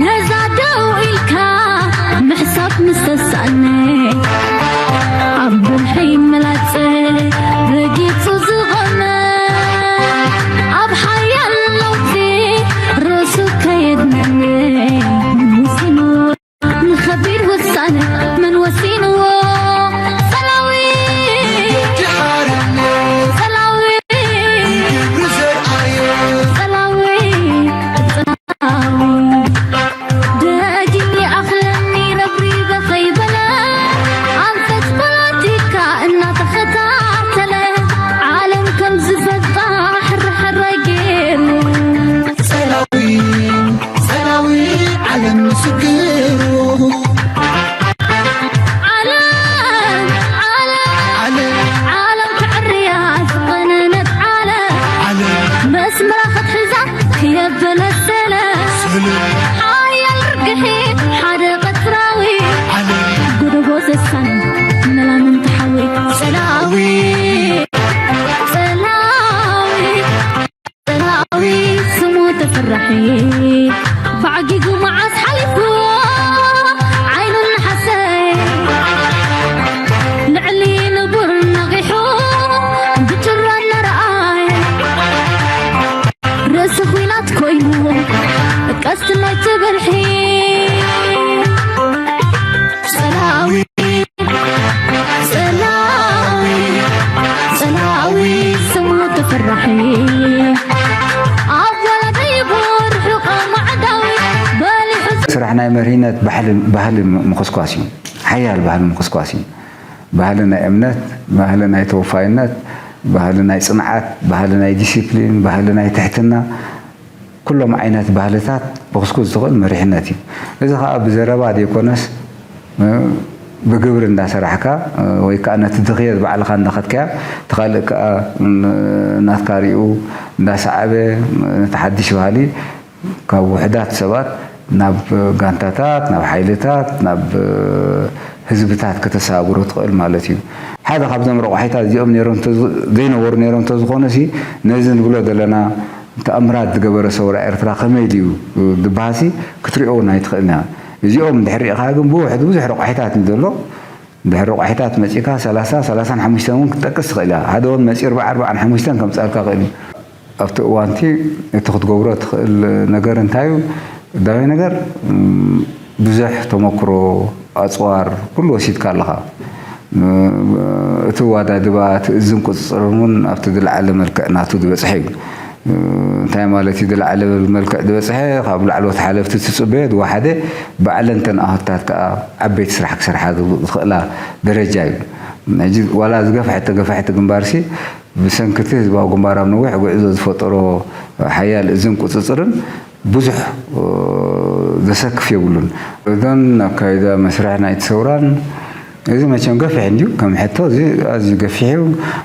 ነዛ ደው ኢልካ ምሕሳብ ምስተሳእነ፣ ኣብ ብልሒ መላጸ ረጊጹ ዝቖመ፣ ኣብ ሓያል ለውጢ ርእሱ ከየድነነ፣ መን ወሲንዎ ንኸቢድ ውሳነ? መን ወሲንዎ? ጸላዊ፣ ጸላዊ፣ ጸላዊ። ደጊም ይኣኽለኒ ረብሪበ ከይበለ፣ ኣንፈት ፖለቲካ እናተኸታተለ፣ ዓለም ከም ዝፈልጣ ሕርሕረ ገይሩ። ጸላዊ፣ ጸላዊ ዓለም ምስክሩ። ዓለም፣ ዓለም፣ ዓለም፣ ዓለም ክዕርያ ዝቐነነት ዓለም። ዓለም መስመራ ክትሕዛ ክየበለሰለ። ስለ ሓያል ርግሒ ሓደ ቀትራዊ። ዓለም ጎደቦ ዘሳን መላምንቲ ሓዊ። ጸላዊ፣ ጸላዊ፣ ጸላዊ ስሙ ተፈራሒ። ባዕጊጉ መዓስ ሓሊፉ ዓይኑ ነሓሰ። ልዕሊ ንቡር ነቒሑ ብጭራ እናረኣየ። ርእሲ ኲናት ኮይኑ ቀስቲ ናይ ትብርሒ። ጸላዊ፣ ጸላዊ፣ ጸላዊ ስሙ ተፈራሒ። ኣብ ወለደይ ብርሑቕ ማዕዳዊ በሊሑ። ስራሕ ናይ መሪሕነት ባህሊ፣ ባህሊ ምኹስኳስ እዩ። ሓያል ባህሊ ምኹስኳስ እዩ። ባህሊ ናይ እምነት፣ ባህሊ ናይ ተወፋይነት፣ ባህሊ ናይ ጽንዓት፣ ባህሊ ናይ ዲሲፕሊን፣ ባህሊ ናይ ትሕትና፣ ኩሎም ዓይነት ባህልታት ክኹስኩስ ዝኽእል መሪሕነት እዩ። እዚ ኸኣ ብዘረባ ዘይኮነስ፣ እ፣ ብግብሪ እንዳሰራሕካ፣ እ፣ ወይ ከኣ ነቲ ድኽየት ባዕልኻ እንዳኸድካያ፣ እቲ ካልእ ከኣ፣ እ፣ ናትካ ሪኡ እንዳሰዓበ፣ እ፣ ነቲ ሓድሽ ባህሊ ካብ ውሑዳት ሰባት ናብ ጋንታታት፣ ናብ ሓይልታት፣ ናብ ህዝብታት ከተሰጋግሮ ትኽእል ማለት እዩ። ሓደ ካብዞም ረቋሒታት እዚኦም ነይሮም እንተ-፣ ዘይነበሩ ነይሮም እንተዝኾኑሲ፣ ነዚ ንብሎ ዘለና ተኣምራት ዝገበረ ሰውራ ኤርትራ ከመይ ድዩ ዝበሃልሲ ክትሪኦ እውን ኣይትኽእልን እያ። እዚኦም እንድሕር ርኢኻ ግን ብውሕዱ ብዙሕ ረቋሒታት እዩ ዘሎ። ድሕሪ ረቋሒታት መጺእካ ሰላሳ፣ ሰላሳን ሓሙሽተን እውን ክትጠቅስ ትኽእል ኢኻ። ሓደ እውን መጺኡ ኣርባዓ፣ ኣርባዓን ሓሙሽተን ከምጽኣልካ ይኽእል እዩ። ኣብቲ እዋንቲ እቲ ክትገብሮ ትኽእል ነገር እንታይ እዩ? ቀዳማይ ነገር፣ እም፣ ብዙሕ ተመክሮ፣ ኣጽዋር፣ ኩሉ ወሲድካ ኣለኻ። እም፣ እቲ ኣወዳድባ፣ እቲ እዝን ቁጽጽርን እውን ኣብቲ ዝለዓለ መልክዕ ናቱ ዝበጽሐ እዩ። እንታይ ማለት እዩ? ዝለዓለ መልክዕ ዝበጽሐ፣ ካብ ላዕለዎት ሓለፍቲ ትጽበዮ ዝወሓደ፣ ባዕለን እተን ኣወዳድባታት ከኣ ዓበይቲ ስራሕ ክሰርሓ ዝኽእላ ደረጃ እዩ። ሕጂ ዋላ ዝገፍሐት ተገፍሐት ግንባርሲ፣ ብሰንኪ እቲ ህዝባዊ ግንባር ኣብ ነዊሕ ጉዕዞ ዝፈጠሮ ሓያል እዝን ቁጽጽርን ብዙሕ፣ እ፣ ዘሰክፍ የብሉን። እዘን ኣካይዳ መስርሕ ናይቲ ሰውራን እዚ መቸም ገፊሕ እንድዩ፣ ከም ሕቶ እዚ ኣዝዩ ገፊሕ እዩ።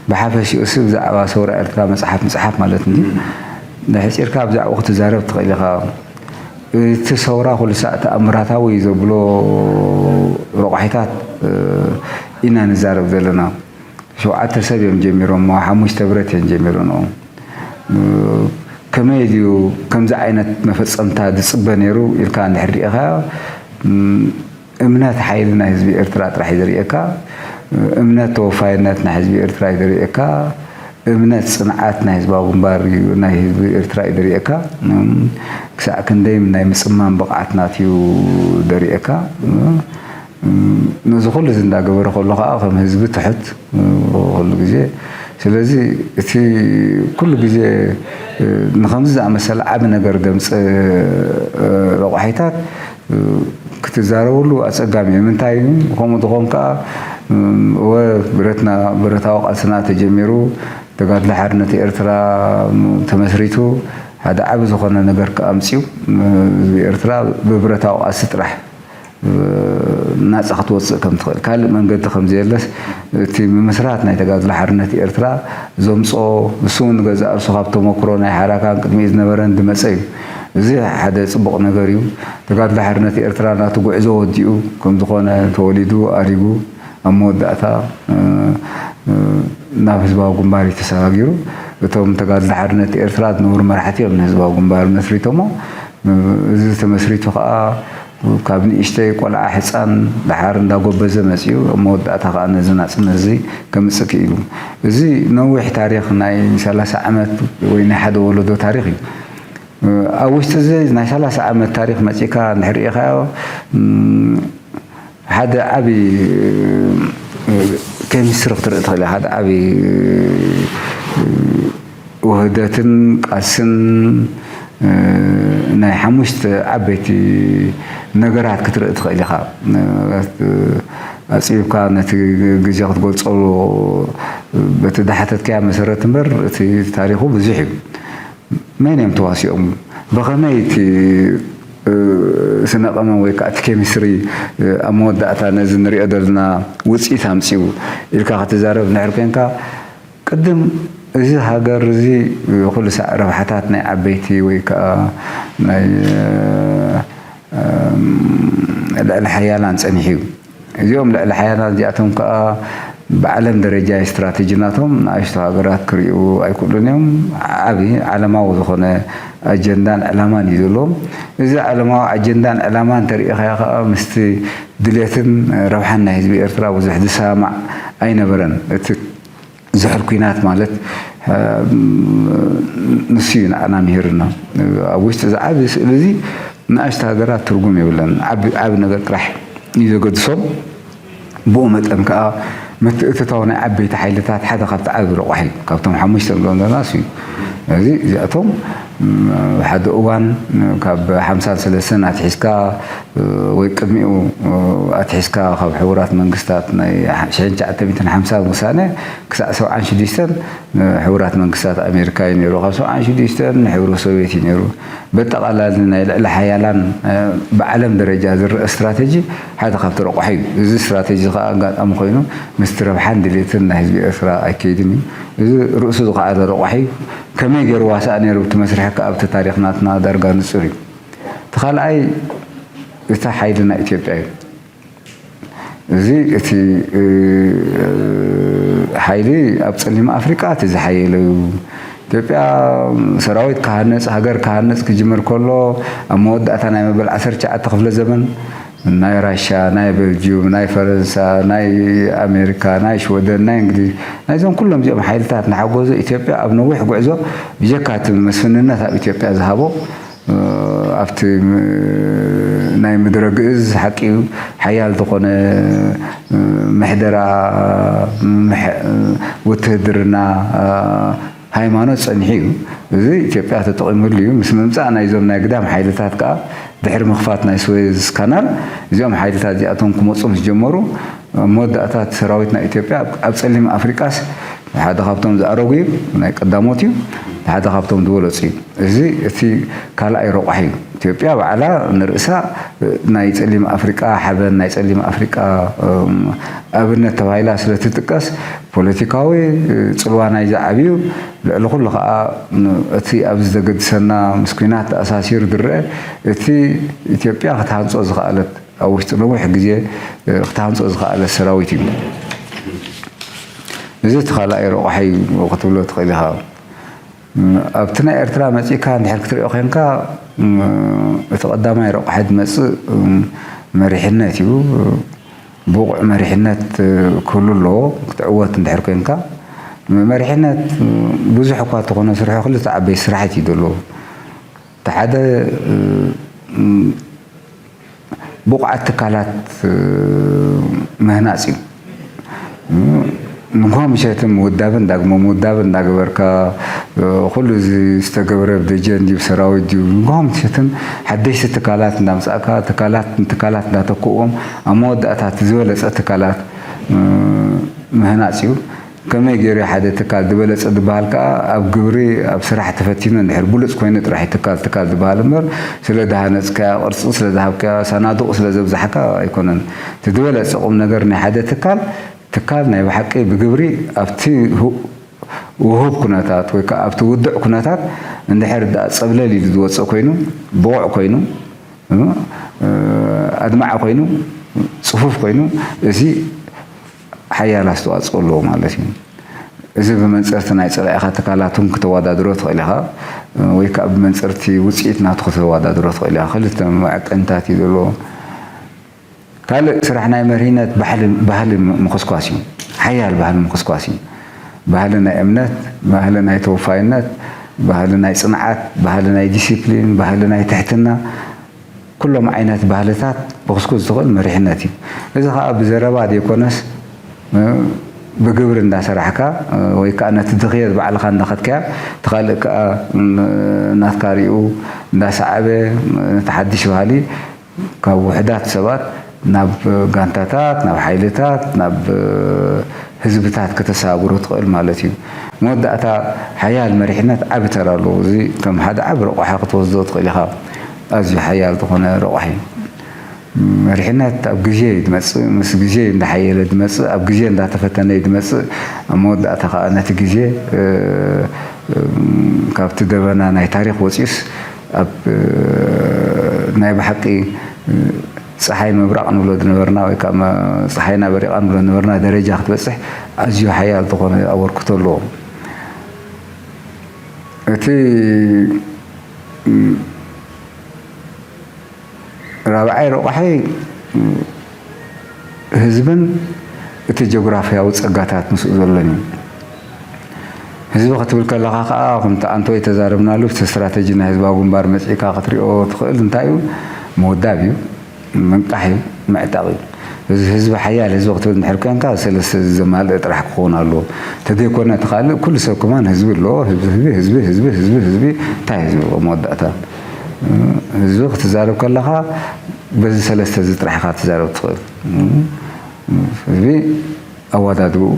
ብሓፈሽኡ፣ እዚ ብዛዕባ ሰውራ ኤርትራ መጽሓፍ ምጽሓፍ ማለት እንድዩ። ንሕጺርካ ብዛዕባኡ ክትዛረብ ትኽእል ኢኻ። እቲ ሰውራ ኩሉ ሳዕ ተኣምራታዊ እዩ ዘብሎ ረቋሒታት፣ እ፣ ኢና ንዛረብ ዘለና። ሸውዓተ ሰብ እዮም ጀሚሮሞ፣ ሓሙሽተ ብረት እየን ጀሚረንኦ። እ፣ ከመይ ድዩ ከምዚ ዓይነት መፈጸምታ ዝጽበ ነይሩ ኢልካ እንድሕር ርኢኻዮ፣ እም፣ እምነት ሓይሊ ናይ ህዝቢ ኤርትራ ጥራሕ እዩ ዘርእየካ። እምነት ተወፋይነት ናይ ህዝቢ ኤርትራ እዩ ዘርእየካ። እምነት ጽንዓት ናይ ህዝባዊ ግንባር እዩ፣ ናይ ህዝቢ ኤርትራ እዩ ዘርእየካ። እም፣ ክሳዕ ክንደይ ናይ ምጽማም ብቕዓት ናቱ እዩ ዘርእየካ። እም፣ ነዚ ኩሉ እዚ እንዳገበረ ከሎ ከኣ ከም ህዝቢ ትሑት፣ እ፣ ኩሉ ግዜ። ስለዚ እቲ ኩሉ ግዜ፣ እ፣ ንኸምዚ ዝኣመሰለ ዓቢ ነገር ዘምጽእ፣ እ፣ ረቋሒታት፣ እ፣ ክትዛረበሉ ኣጸጋሚ እዩ። ንምንታይ ከምኡ ዝኸውን ከኣ፣ እም፣ እወ፣ ብረትና፣ ብረታዊ ቃልስና ተጀሚሩ፣ ተጋድሎ ሓርነት ኤርትራ፣ እም፣ ተመስሪቱ፣ ሓደ ዓቢ ዝኾነ ነገር ከኣ ኣምጺኡ፣ እም፣ ህዝቢ ኤርትራ ብብረታዊ ቃልሲ ጥራሕ ናጻ ክትወጽእ ከም ትኽእል፣ ካልእ መንገዲ ከም ዘየለስ፣ እቲ ምምስራት ናይ ተጋድሎ ሓርነት ኤርትራ ዘምጽኦ፣ ንሱ እውን ንገዛእ ርእሱ ካብ ተመክሮ ናይ ሓራካን ቅድሚኡ ዝነበረን ዝመጸ እዩ። እዚ ሓደ ጽቡቕ ነገር እዩ። ተጋድሎ ሓርነት ኤርትራ ናቱ ጉዕዞ ወዲኡ ከም ዝኾነ፣ ተወሊዱ፣ ኣሪጉ፣ ኣብ መወዳእታ፣ እ፣ እ፣ ናብ ህዝባዊ ግንባር እዩ ተሰጋጊሩ። እቶም ተጋድሎ ሓርነት ኤርትራ ዝነበሩ መራሕቲ እዮም ንህዝባዊ ግንባር መስሪቶሞ። እዚ ተመስሪቱ ከዓ ካብ ንእሽተይ ቆልዓ፣ ሕፃን፣ ደሓር እንዳጎበዘ መፂኡ፣ ኣብ መወዳእታ ከዓ ነዚ ናፅነት እዚ ከምፅእ ክኢሉ። እዚ ነዊሕ ታሪኽ፣ ናይ ሰላሳ ዓመት ወይ ናይ ሓደ ወለዶ ታሪኽ እዩ። ኣብ ውሽጢ እዚ ናይ ሰላሳ ዓመት ታሪኽ መፂእካ እንድሕር ርኢኻዮ፣ ሓደ ዓቢ ኬሚስትሪ ክትርኢ ትኽእል ኢኻ። ሓደ ዓቢ ውህደትን ቃልስን ናይ ሓሙሽተ ዓበይቲ ነገራት ክትርኢ ትኽእል ኢኻ። ኣጽቢብካ ነቲ ግዜ ክትገልጸሉ በቲ ዝሓተትካዮ መሰረት እምበር፣ እቲ ታሪኹ ብዙሕ እዩ። መን እዮም ተዋሲኦም? ብኸመይ እቲ ስነ ቀመም ወይ ከዓ እቲ ኬሚስትሪ ኣብ መወዳእታ ነዚ ንሪኦ ዘለና ውፅኢት ኣምፅኡ ኢልካ ክትዛረብ እንድሕር ኮንካ፣ ቅድም እዚ ሃገር እዚ ኩሉ ሳዕ ረብሓታት ናይ ዓበይቲ ወይ ከዓ ናይ ልዕሊ ሓያላን ፀኒሑ እዩ። እዚኦም ልዕሊ ሓያላን እዚኣቶም ከዓ ብዓለም ደረጃ ስትራቴጂ ናቶም ንኣሽቱ ሃገራት ክርእዩ ኣይክእሉን እዮም። ዓቢ ዓለማዊ ዝኾነ ኣጀንዳን ዕላማን እዩ ዘለዎም። እዚ ዓለማዊ ኣጀንዳን ዕላማን እንተሪኢኻዮ ከዓ ምስቲ ድሌትን ረብሓን ናይ ህዝቢ ኤርትራ ብዙሕ ዝሰማማዕ ኣይነበረን። እቲ ዝሕል ኲናት ማለት ንሱ እዩ ንዓና ምሂርና። ኣብ ውሽጢ እዚ ዓቢ ስእሊ እዚ ንኣሽቱ ሃገራት ትርጉም የብለን። ዓቢ ነገር ጥራሕ እዩ ዘገድሶም። ብኡ መጠን ከኣ ምትእትታው ናይ ዓበይቲ ሓይልታት ሓደ ካብቲ ዓቢ ረቋሒ እዩ። ካብቶም ሓሙሽተ ንብሎም ዘለና እሱ እዩ። ስለዚ እዚኣቶም ሓደ እዋን ካብ ሓምሳን ሰለስተን ኣትሒዝካ ወይ ቅድሚኡ ኣትሒዝካ ካብ ሕቡራት መንግስታት ናይ ሽሕን ትሽዓተ ሚእትን ሓምሳን ውሳነ ክሳዕ ሰብዓን ሽዱሽተን ሕቡራት መንግስታት ኣሜሪካ እዩ ነይሩ። ካብ ሰብዓን ሽዱሽተን ንሕብሩ ሶቪየት እዩ ነይሩ። በጠቓላሊ ናይ ልዕሊ ሓያላን ብዓለም ደረጃ ዝረአ ስትራተጂ ሓደ ካብቲ ረቋሒ እዩ። እዚ ስትራተጂ ከዓ ኣጋጣሚ ኮይኑ ምስቲ ረብሓን ድሌትን ናይ ህዝቢ ኤርትራ ኣይከይድን እዩ። እዚ ርእሱ ዝኸኣለ ረቋሒ እዩ። ከመይ ገይሩ ዋሳእ ነይሩ ኣብቲ መስርሒ ከዓ ኣብቲ ታሪኽ ናትና ዳርጋ ንጹር እዩ። እቲ ካልኣይ እቲ ሓይሊ ናይ ኢትዮጵያ እዩ። እዚ እቲ ሓይሊ ኣብ ጸሊም ኣፍሪቃ እቲ ዝሓየለ እዩ። ኢትዮጵያ ሰራዊት ክሃንጽ፣ ሃገር ክሃንጽ ክጅምር ከሎ ኣብ መወዳእታ ናይ መበል ዓሰርተ ትሽዓተ ክፍለ ዘመን ናይ ራሻ፣ ናይ ቤልጅዩም፣ ናይ ፈረንሳ፣ ናይ ኣሜሪካ፣ ናይ ሽወደን፣ ናይ እንግሊዝ፣ ናይዞም ኩሎም እዚኦም ሓይልታት እናሓጎዘ ኢትዮጵያ ኣብ ነዊሕ ጉዕዞ ብጀካ እቲ መስፍንነት ኣብ ኢትዮጵያ ዝሃቦ ኣብቲ ናይ ምድረ ግእዝ ሓቂ እዩ ሓያል ዝኾነ ምሕደራ ውትህድርና ሃይማኖት ጸኒሑ እዩ። እዚ ኢትዮጵያ ተጠቒምሉ እዩ። ምስ ምምጻእ ናይዞም ናይ ግዳም ሓይልታት ከኣ ድሕሪ ምኽፋት ናይ ስዌዝ ካናል እዚኦም ሓይልታት እዚኣቶም ክመጹ ምስ ጀመሩ ኣብ መወዳእታ እቲ ሰራዊት ናይ ኢትዮጵያ ኣብ ጸሊም ኣፍሪቃስ ሓደ ካብቶም ዝኣረጉ እዩ፣ ናይ ቀዳሞት እዩ፣ ሓደ ካብቶም ዝበለጹ እዩ። እዚ እቲ ካልኣይ ረቋሒ እዩ። ኢትዮጵያ ባዕላ ንርእሳ ናይ ጸሊም ኣፍሪቃ ሓበን፣ ናይ ጸሊም ኣፍሪቃ ኣብነት ተባሂላ ስለ ትጥቀስ ፖለቲካዊ ጽልዋ ናይዚ ዓብዩ፣ ልዕሊ ኩሉ ከኣ እቲ ኣብዚ ዘገድሰና ምስ ኲናት ተኣሳሲሩ ዝረአ እቲ ኢትዮጵያ ክትሃንጾ ዝኸኣለት ኣብ ውሽጢ ነዊሕ ግዜ ክትሃንጾ ዝኸኣለት ሰራዊት እዩ። እዚ እቲ ካልኣይ ረቋሒ ክትብሎ ትኽእል ኢኻ። ኣብቲ ናይ ኤርትራ መጺእካ እንድሕር ክትሪኦ ኮንካ እቲ ቀዳማይ ረቋሒ ዝመጽእ መሪሕነት እዩ። ብቑዕ መሪሕነት ክህሉ ኣለዎ ክትዕወት እንድሕር ኮንካ። መሪሕነት ብዙሕ እኳ እንተኾነ ስርሑ ክልተ ዓበይቲ ስራሕቲ እዩ ዘለዎ። እቲ ሓደ ብቑዓት ትካላት ምህናጽ እዩ። ንግሆ ምሸትን ምውዳብን ዳግመ ምውዳብን እንዳገበርካ ኩሉ እዚ ዝተገብረ ብደጀን ድዩ ብሰራዊት ድዩ ንግሆ ምሸትን ሓደሽቲ ትካላት እንዳምጻእካ ትካላት ንትካላት እንዳተክእዎም ኣብ መወዳእታ እቲ ዝበለጸ ትካላት ምህናጽ እዩ። ከመይ ገይሩ ሓደ ትካል ዝበለጸ ዝበሃል ከኣ ኣብ ግብሪ ኣብ ስራሕ ተፈቲኑ እንድሕር ብሉጽ ኮይኑ ጥራሕ እዩ ትካል ትካል ዝበሃል እምበር ስለ ዝሃነጽካያ ቅርጺ ስለ ዝሃብካያ ሳናዱቕ ስለ ዘብዛሕካ ኣይኮነን። እቲ ዝበለጸ ቁም ነገር ናይ ሓደ ትካል ትካል ናይ ብሓቂ ብግብሪ ኣብቲ ውሁብ ኩነታት ወይ ከዓ ኣብቲ ውዱዕ ኩነታት እንድሕር ደኣ ጸብለል ኢሉ ዝወፅእ ኮይኑ ብቑዕ ኮይኑ ኣድማዒ ኮይኑ ፅፉፍ ኮይኑ እዚ ሓያል ኣስተዋፅኦ ኣለዎ ማለት እዩ። እዚ ብመንፅርቲ ናይ ፀላኢኻ ትካላት እውን ክተወዳድሮ ትኽእል ኢኻ፣ ወይ ከዓ ብመንፅርቲ ውፅኢት ናቱ ክተወዳድሮ ትኽእል ኢኻ። ክልተ መዐቀኒታት እዩ ዘለዎ። ካልእ ስራሕ ናይ መሪሕነት ባህሊ፣ ባህሊ ምኹስኳስ እዩ። ሓያል ባህሊ ምኹስኳስ እዩ። ባህሊ ናይ እምነት፣ ባህሊ ናይ ተወፋይነት፣ ባህሊ ናይ ፅንዓት፣ ባህሊ ናይ ዲሲፕሊን፣ ባህሊ ናይ ትሕትና፣ ኩሎም ዓይነት ባህልታት ክኹስኩስ ዝኽእል መሪሕነት እዩ። እዚ ኸዓ ብዘረባ ዘይኮነስ፣ እ፣ ብግብሪ እንዳሰራሕካ፣ እ፣ ወይ ከዓ ነቲ ድኽየት ባዕልኻ እንዳኸድካያ፣ እቲ ካልእ ከዓ፣ እ፣ ናትካ ሪኡ እንዳሰዓበ፣ እ፣ ነቲ ሓድሽ ባህሊ ካብ ውሑዳት ሰባት ናብ ጋንታታት፣ ናብ ሓይልታት፣ ናብ ህዝብታት ከተሰጋግሮ ትኽእል ማለት እዩ። መወዳእታ ሓያል መሪሕነት ዓቢ ተራ ኣለዎ። እዚ ከም ሓደ ዓቢ ረቋሒ ክትወስዶ ትኽእል ኢኻ። ኣዝዩ ሓያል ዝኾነ ረቋሒ። መሪሕነት ኣብ ግዜ እዩ ዝመጽእ፣ ምስ ግዜ እዩ እንዳሓየለ ዝመጽእ፣ ኣብ ግዜ እንዳተፈተነ እዩ ዝመጽእ። ኣብ መወዳእታ ከኣ ነቲ ግዜ፣ እ፣ እ፣ ካብቲ ደበና ናይ ታሪኽ ወጺኡስ ኣብ፣ እ፣ ናይ ብሓቂ፣ እ፣ ጸሓይ ምብራቕ ንብሎ ዝነበርና ወይ ከዓ መ-፣ ጸሓይና በሪቓ ንብሎ ዝነበርና ደረጃ ክትበጽሕ ኣዝዩ ሓያል ዝኾነ ኣበርክቶ ኣለዎ። እቲ፣ እ፣ ራብዓይ ረቋሒ ህዝብን እቲ ጂኦግራፍያዊ ጸጋታት ምስኡ ዘሎን እዩ። ህዝቢ ክትብል ከለኻ ከኣ፣ ከምቲ ኣንቶይ ተዛረብናሉ፣ እቲ ስትራተጂ ናይ ህዝባዊ ግንባር መጺእካ ክትሪኦ ትኽእል። እንታይ እዩ? ምውዳብ እዩ፣ ምንቃሕ እዩ፣ ምዕጣቕ እዩ። እዚ ህዝቢ፣ ሓያል ህዝቢ ክትብል እንድሕር ኮንካ፣ ሰለስተ ዘማልእ ጥራሕ ክኸውን ኣለዎ። ተዘይኮነ እቲ ካልእ፣ ኩሉ ሰብ ከማን ህዝቢ ኣለዎ። ህዝቢ፣ ህዝቢ፣ ህዝቢ፣ ህዝቢ፣ ህዝቢ፣ ህዝቢ፣ እንታይ ህዝቢ? መወዳእታ ህዝቢ ክትዛረብ ከለኻ፣ በዚ ሰለስተ እዚ ጥራሕ ኢኻ ክትዛረብ ትኽእል። ህዝቢ ኣወዳድብኡ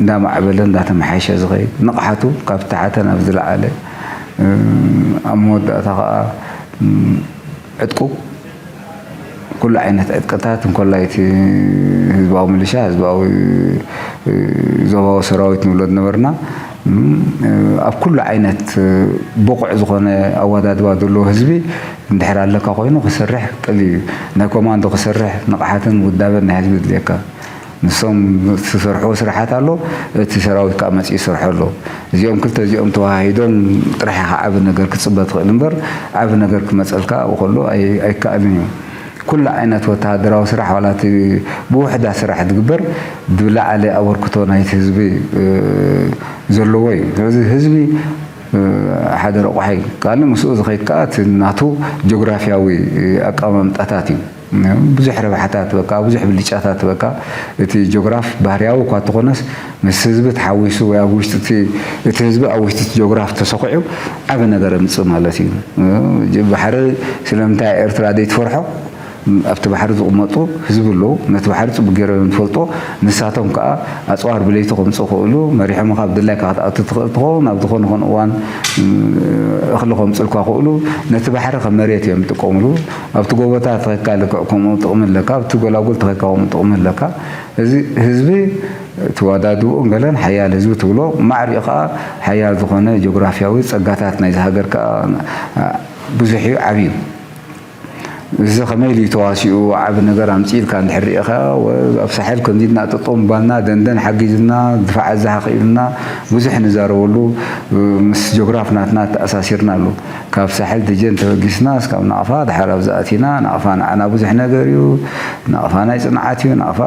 እንዳማዕበለ እንዳተመሓየሸ ዝኸይድ፣ ንቕሓቱ ካብ ዝተሓተ ናብ ዝለዓለ፣ ኣብ መወዳእታ ኸዓ ዕጥቁ፣ ኩሉ ዓይነት ዕጥቅታት፣ እንኮላይ እቲ ህዝባዊ ምልሻ፣ ህዝባዊ ዞባዊ ሰራዊት ንብሎ ዝነበርና፣ ኣብ ኩሉ ዓይነት ብቑዕ ዝኾነ ኣወዳድባ ዘለዎ ህዝቢ እንድሕር ኣለካ ኮይኑ ክሰርሕ ቀሊል እዩ። ናይ ኮማንዶ ክሰርሕ ንቕሓትን ውዳበን ናይ ህዝቢ የድልየካ። ንሶም ዝሰርሕዎ ስራሓት ኣሎ፣ እቲ ሰራዊት ከዓ መፂኡ ይሰርሖ ኣሎ። እዚኦም ክልተ እዚኦም ተወሃሂዶም ጥራሕ ኢኻ ዓቢ ነገር ክትፅበ ትኽእል እምበር፣ ዓቢ ነገር ክመፀልካ ኣብኡ ከሎ ኣይ-፣ ኣይከኣልን እዩ። ኩሉ ዓይነት ወተሃደራዊ ስራሕ፣ ዋላ እቲ ብውሕዳት ስራሕ ዝግበር፣ ዝለዓለ ኣበርክቶ ናይቲ ህዝቢ፣ እ፣ ዘለዎ እዩ። ስለዚ ህዝቢ፣ እ፣ ሓደ ረቋሒ እዩ። ካልእ ምስኡ ዝኸይድ ከኣ እቲ ናቱ ጂኦግራፍያዊ ኣቀማምጣታት እዩ። ብዙሕ ረብሓታት በቃ፣ ብዙሕ ብልጫታት በቃ። እቲ ጂኦግራፍ ባህርያዊ እኳ እንተኾነስ፣ ምስ ህዝቢ ተሓዊሱ ወይ ኣብ ውሽጢ እቲ፣ እቲ ህዝቢ ኣብ ውሽጢ እቲ ጂኦግራፍ ተሰኺዑ ዓቢ ነገር የምጽእ ማለት እዩ። ባሕሪ ስለምንታይ ኤርትራ ዘይትፈርሖ? ኣብቲ ባሕሪ ዝቕመጡ ህዝቢ ኣለዉ። ነቲ ባሕሪ ጽቡቕ ገይሮም እዮም ዝፈልጦ። ንሳቶም ከኣ ኣጽዋር ብለይቲ ከምጽኡ ክእሉ፣ መሪሖምኻ ኣብ ድላይካ ክትኣቱ ትኽእል ትኸውን። ኣብ ዝኾነ ኾነ እዋን፣ ም፣ እኽሊ ከምጽኡልካ ክእሉ። ነቲ ባሕሪ ከም መሬት እዮም ዝጥቀሙሉ። ኣብቲ ጎቦታት ተኸድካ ልክዕ ከምኡ ጥቕሚ ኣለካ፣ ኣብቲ ጎላጉል ተኸድካ ከምኡ ጥቕሚ ኣለካ። እዚ ህዝቢ ተወዳድብኡን ገለን ሓያል ህዝቢ ትብሎ፣ ማዕሪኡ ከኣ ሓያል ዝኾነ ጂኦግራፍያዊ ጸጋታት ናይዚ ሃገር ከኣ ብዙሕ እዩ፣ ዓቢ እዩ። እዚ ከመይ ኢሉ እዩ ተዋሲኡ፣ ዓቢ ነገር ኣምጺኡ ኢልካ እንድሕር ርኢኻ፣ ወ-፣ ኣብ ሳሕል ከምዚ ኢልና ጠጠው ምባልና፣ ደንደን ሓጊዙና፣ ድፋዕ ኣዛሓኺሉና፣ ብዙሕ ንዛረበሉ፣ ምስ ጂኦግራፍ ናትና ተኣሳሲርና ኣሎ። ካብ ሳሕል ደጀን ተበጊስና እስካብ ናቕፋ፣ ድሓር ኣብዚ ኣቲና፣ ናቕፋ ንዓና ብዙሕ ነገር እዩ። ናቕፋ ናይ ጽንዓት እዩ። ናቕፋ፣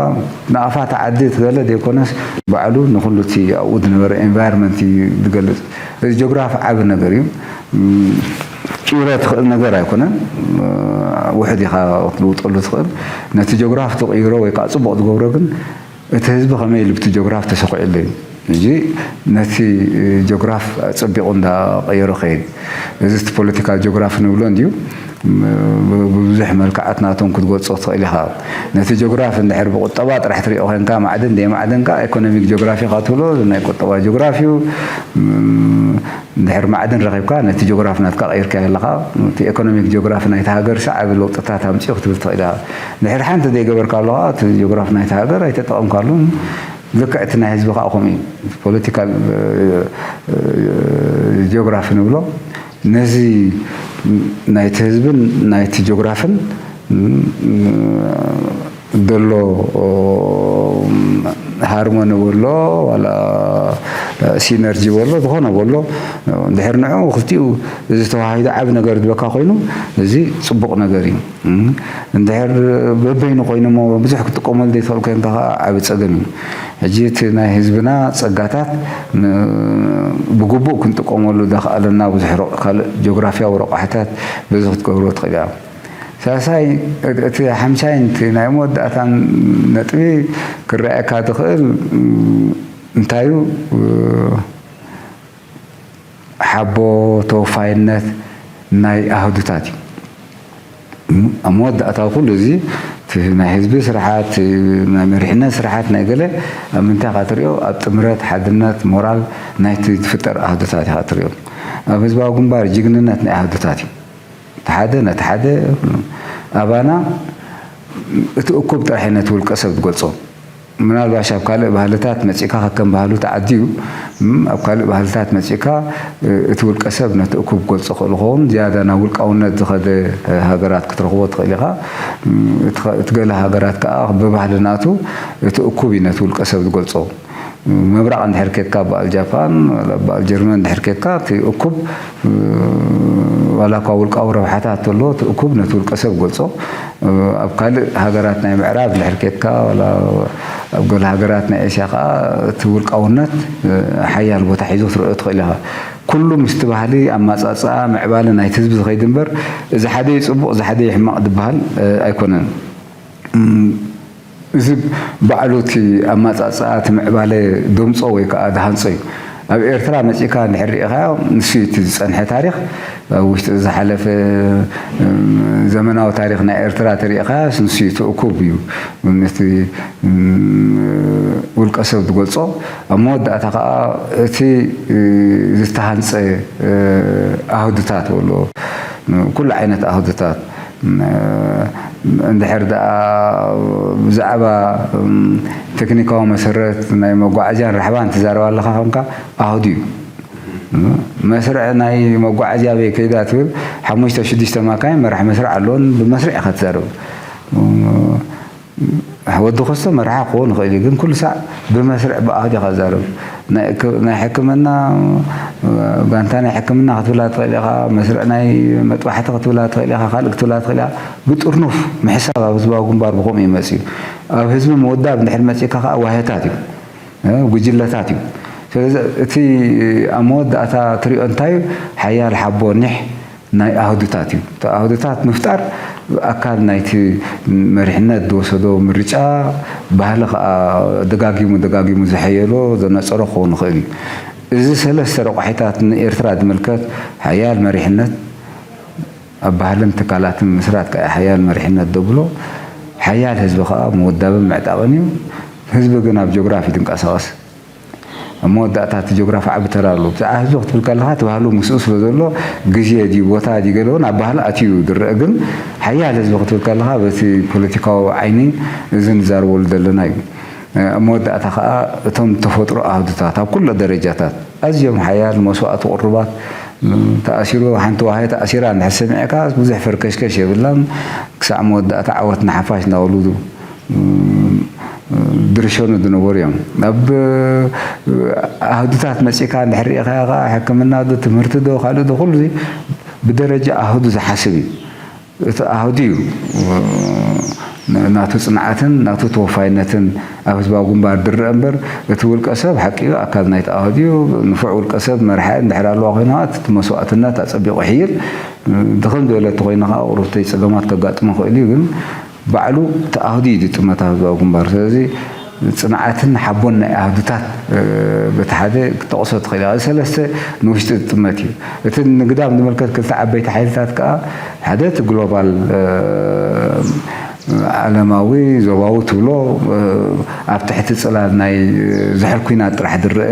ናቕፋ እቲ ዓዲ እቲ ገለ ዘይኮነስ፣ ባዕሉ ንኹሉ እቲ ኣብኡ ዝነበረ ኤንቫይሮንመንት እዩ ዝገልጽ። እዚ ጂኦግራፍ ዓቢ ነገር እዩ። ም፣ ክትቅይሮ ትኽእል ነገር ኣይኮነን። ም፣ ውሑድ ኢኻ ክትልውጠሉ ትኽእል። ነቲ ጂኦግራፍ ትቕይሮ ወይ ከዓ ጽቡቕ ትገብሮ ግን፣ እቲ ህዝቢ ከመይ ኢሉ ብቲ ጂኦግራፍ ተሰኺዑ ኣሎ እዩ። ሕጂ ነቲ ጂኦግራፍ ጸቢቑ እንዳቐየሮ ከይድ። እዚ እቲ ፖለቲካል ጂኦግራፊ ንብሎ እንድዩ። ብ-፣ ብብዙሕ መልክዓት ናቶም ክትገልጾ ትኽእል ኢኻ። ነቲ ጂኦግራፊ እንድሕር ብቁጠባ ጥራሕ ትሪኦ ኮንካ፣ ማዕድን ደይ ማዕድን ከኣ ኢኮኖሚክ ጂኦግራፊ ኢኻ ትብሎ፣ ናይ ቁጠባ ጂኦግራፊ እዩ። ም-፣ እንድሕር ማዕድን ረኺብካ፣ ነቲ ጂኦግራፊ ናትካ ቀይርካዮ ኣለኻ። እቲ ኢኮኖሚክ ጂኦግራፊ ናይቲ ሃገር ሰዓቢ ለውጥታት ኣምጺኡ ክትብል ትኽእል ኢኻ። እንድሕር ሓንቲ ዘይገበርካ ኣለኻ፣ እቲ ጂኦግራፊ ናይቲ ሃገር ኣይተጠቐምካሉን። ልክዕ እቲ ናይ ህዝቢ ከዓ ከምኡ እዩ። ፖለቲካል፣ እ፣ እ፣ ጂኦግራፊ ንብሎ፣ ነዚ ናይቲ ህዝብን ናይቲ ጂኦግራፍን፣ ም፣ ዘሎ፣ ኦ፣ ሃርሞኒ በሎ ዋላ ሲነርጂ በሎ ዝኾነ በሎ፣ እንድሕር ንዑ ክልቲኡ እዚ ተዋሂዶ ዓቢ ነገር ዝበካ ኮይኑ፣ እዚ ጽቡቕ ነገር እዩ። እንድሕር በበይኑ ኮይኑሞ ብዙሕ ክትጥቀመሉ ዘይትኽእል ኮይንካ ከዓ ዓቢ ጸገም እዩ። ሕጂ እቲ ናይ ህዝብና ጸጋታት ብግቡእ ክንጥቀመሉ ዘኽኣለና ብዙሕ ካልእ ጂኦግራፍያዊ ረቋሕታት በዚ ክትገብሮ ትኽእል እያ። ሳሳይ እቲ ሓምሻይን እቲ ናይ መወዳእታን ነጥቢ ክረኣየካ ዝኽእል እንታይ እዩ? ሓቦ ተወፋይነት ናይ ኣህዱታት እዩ። ኣብ መወዳእታ ኩሉ እዚ ናይ ህዝቢ ስርሓት ናይ መሪሕነት ስርሓት ናይ ገለ ኣብ ምንታይ ኢኻ ትሪኦ? ኣብ ጥምረት ሓድነት ሞራል ናይቲ ዝፍጠር ኣህዱታት ኢኻ ትሪኦ። ኣብ ህዝባዊ ግንባር ጅግንነት ናይ ኣህዱታት እዩ። እቲ ሓደ ነቲ ሓደ ኣባና እቲ እኩብ ጥራሕ ነቲ ውልቀ ሰብ ዝገልጾ። ምናልባሽ ኣብ ካልእ ባህልታት መጺእካ ከከም ባህሉ ተዓድዩ ኣብ ካልእ ባህልታት መጺእካ እቲ ውልቀ ሰብ ነቲ እኩብ ክገልጾ ክእል ይኸውን። ዝያዳ ናብ ውልቃውነት ዝኸደ ሃገራት ክትረኽቦ ትኽእል ኢኻ። እቲ ገለ ሃገራት ከኣ ብባህሊ ናቱ እቲ እኩብ እዩ ነቲ ውልቀ ሰብ ዝገልጾ። ምብራቕ እንድሕር ኬድካ በዓል ጃፓን በዓል ጀርመን እንድሕር ኬድካ እቲ እኩብ ዋላ እኳ ውልቃዊ ረብሓታት ተሎ እቲ እኩብ ነቲ ውልቀ ሰብ ገልጾ። ኣብ ካልእ ሃገራት ናይ ምዕራብ እንድሕር ኬድካ ዋላ ኣብ ገለ ሃገራት ናይ ኤስያ ከዓ እቲ ውልቃውነት ሓያል ቦታ ሒዙ ክትርኦ ትኽእል ኢኻ። ኩሉ ምስቲ ባህሊ ኣማፃፅኣ ምዕባለ ናይቲ ህዝቢ ዝኸይድ እምበር እዚ ሓደ እዩ ፅቡቕ እዚ ሓደ እዩ ሕማቕ ዝበሃል ኣይኮነን። እዚ ባዕሉ እቲ ኣማፃፅኣ እቲ ምዕባለ ደምፆ ወይ ከዓ ዝሃንፆ እዩ። ኣብ ኤርትራ መፂእካ እንድሕር ርኢኻዮ ንሱ እቲ ዝፀንሐ ታሪኽ ኣብ ውሽጢ ዝሓለፈ ዘመናዊ ታሪኽ ናይ ኤርትራ ተሪኢኻዮ ንሱ እቲ እኩብ እዩ ነቲ ውልቀ ሰብ ዝገልፆ። ኣብ መወዳእታ ከዓ እቲ ዝተሃንፀ ኣህዱታት ወሎ ኩሉ ዓይነት ኣህዱታት እንድሕር ደኣ ብዛዕባ ቴክኒካዊ መሰረት ናይ መጓዓዝያን ራሕባን ትዛረብ ኣለኻ ኮንካ ኣህዱ እዩ። መስርዕ ናይ መጓዓዝያ ኣበይ ከይዳ ትብል ሓሙሽተ ሽዱሽተ ማካይን መራሕ መስርዕ ኣለዎን ብመስርዕ ኢኻ ትዛረብ። ወዲ ኮስቶ መርሓ ክኸውን ይኽእል እዩ ግን ኩሉ ሳዕ ብመስርዕ ብኣህዱ ኢኻ ትዛረብ። ናይ ሕክምና ጋንታ ናይ ሕክምና ክትብላ ትኽእል ኢኻ፣ መስርዕ ናይ መጥባሕቲ ክትብላ ትኽእል ኢኻ፣ ካልእ ክትብላ ትኽእል ኢኻ። ብጥርኑፍ ምሕሳብ ኣብ ህዝባዊ ግንባር ብኸምኡ እዩ መፅዩ። ኣብ ህዝቢ ምውዳብ እንድሕር መፂእካ ከዓ ዋህታት እዩ፣ ጉጅለታት እዩ። ስለዚ እቲ ኣብ መወዳእታ ትሪኦ እንታይ እዩ? ሓያል ሓቦ ኒሕ ናይ ኣህዱታት እዩ። እቲ ኣህዱታት ምፍጣር ኣካል ናይቲ መሪሕነት ዝወሰዶ ምርጫ ባህሊ ከዓ ደጋጊሙ ደጋጊሙ ዝሐየሎ ዘነፀሮ ክኸውን ይኽእል እዩ። እዚ ሰለስተ ረቋሒታት ንኤርትራ ዝምልከት ሓያል መሪሕነት ኣብ ባህልን ትካላትን ምስራት ከዓ ሓያል መሪሕነት ደብሎ ሓያል ህዝቢ ከዓ ምውዳብን ምዕጣቕን እዩ። ህዝቢ ግን ኣብ ጂኦግራፊ ዝንቀሳቐስ ኣብ መወዳእታ እቲ ጂኦግራፊ ዓቢ ተራ ኣለዎ። ብዛዕባ ህዝቢ ክትብል ከለኻ እቲ ባህሉ ምስኡ ስለ ዘሎ ግዜ ድዩ ቦታ ድዩ ገለ እውን ኣብ ባህሊ ኣትዩ ዝረአ ግን ሓያል ህዝቢ ክትብል ከለኻ በቲ ፖለቲካዊ ዓይኒ እዚ ንዛረበሉ ዘለና እዩ። ኣብ መወዳእታ ከዓ እቶም ተፈጥሮ ኣህዱታት ኣብ ኩሉ ደረጃታት ኣዝዮም ሓያል መስዋእቲ ቅሩባት ተኣሲሩ ሓንቲ ዋህዮ ተኣሲራ እንድሕር ሰሚዕካ ብዙሕ ፈርከሽከሽ የብላን ክሳዕ መወዳእታ ዓወት ንሓፋሽ እናበሉ ድርሸኑ ዝነበሩ እዮም። ኣብ ኣህዱታት መፂእካ እንድሕር ርኢኻዮ ከዓ ሕክምና ዶ ትምህርቲ ዶ ካልእ ዶ ኩሉ ብደረጃ ኣህዱ ዝሓስብ እዩ። እቲ ኣህዱ እዩ ናቱ ፅንዓትን ናቱ ተወፋይነትን ኣብ ህዝባዊ ግንባር ድረአ እምበር እቲ ውልቀ ሰብ ሓቂ እዩ ኣካል ናይቲ ኣህዱ እዩ። ንፉዕ ውልቀ ሰብ መርሓ እንድሕር ኣለዋ ኮይና እቲ መስዋእትነት ኣፀቢቑ ይሕይል። ድኽም ዝበለ እንተኮይኑ ከዓ ቁሩብተይ ፀገማት ከጋጥሞ ይኽእል እዩ ግን ባዕሉ እቲ ኣህዱ እዩ ዝጥመት ኣብ ህዝባዊ ግንባር። ስለዚ ፅንዓትን ሓቦን ናይ ኣህዱታት በቲ ሓደ ክትጠቕሶ ትኽእል ኢኻ። እዚ ሰለስተ ንውሽጢ ዝጥመት እዩ። እቲ ንግዳም ዝምልከት ክልተ ዓበይቲ ሓይልታት ከዓ ሓደ እቲ ግሎባል ዓለማዊ ዞባዊ ትብሎ ኣብ ትሕቲ ፅላል ናይ ዝሕል ኲናት ጥራሕ ዝረአ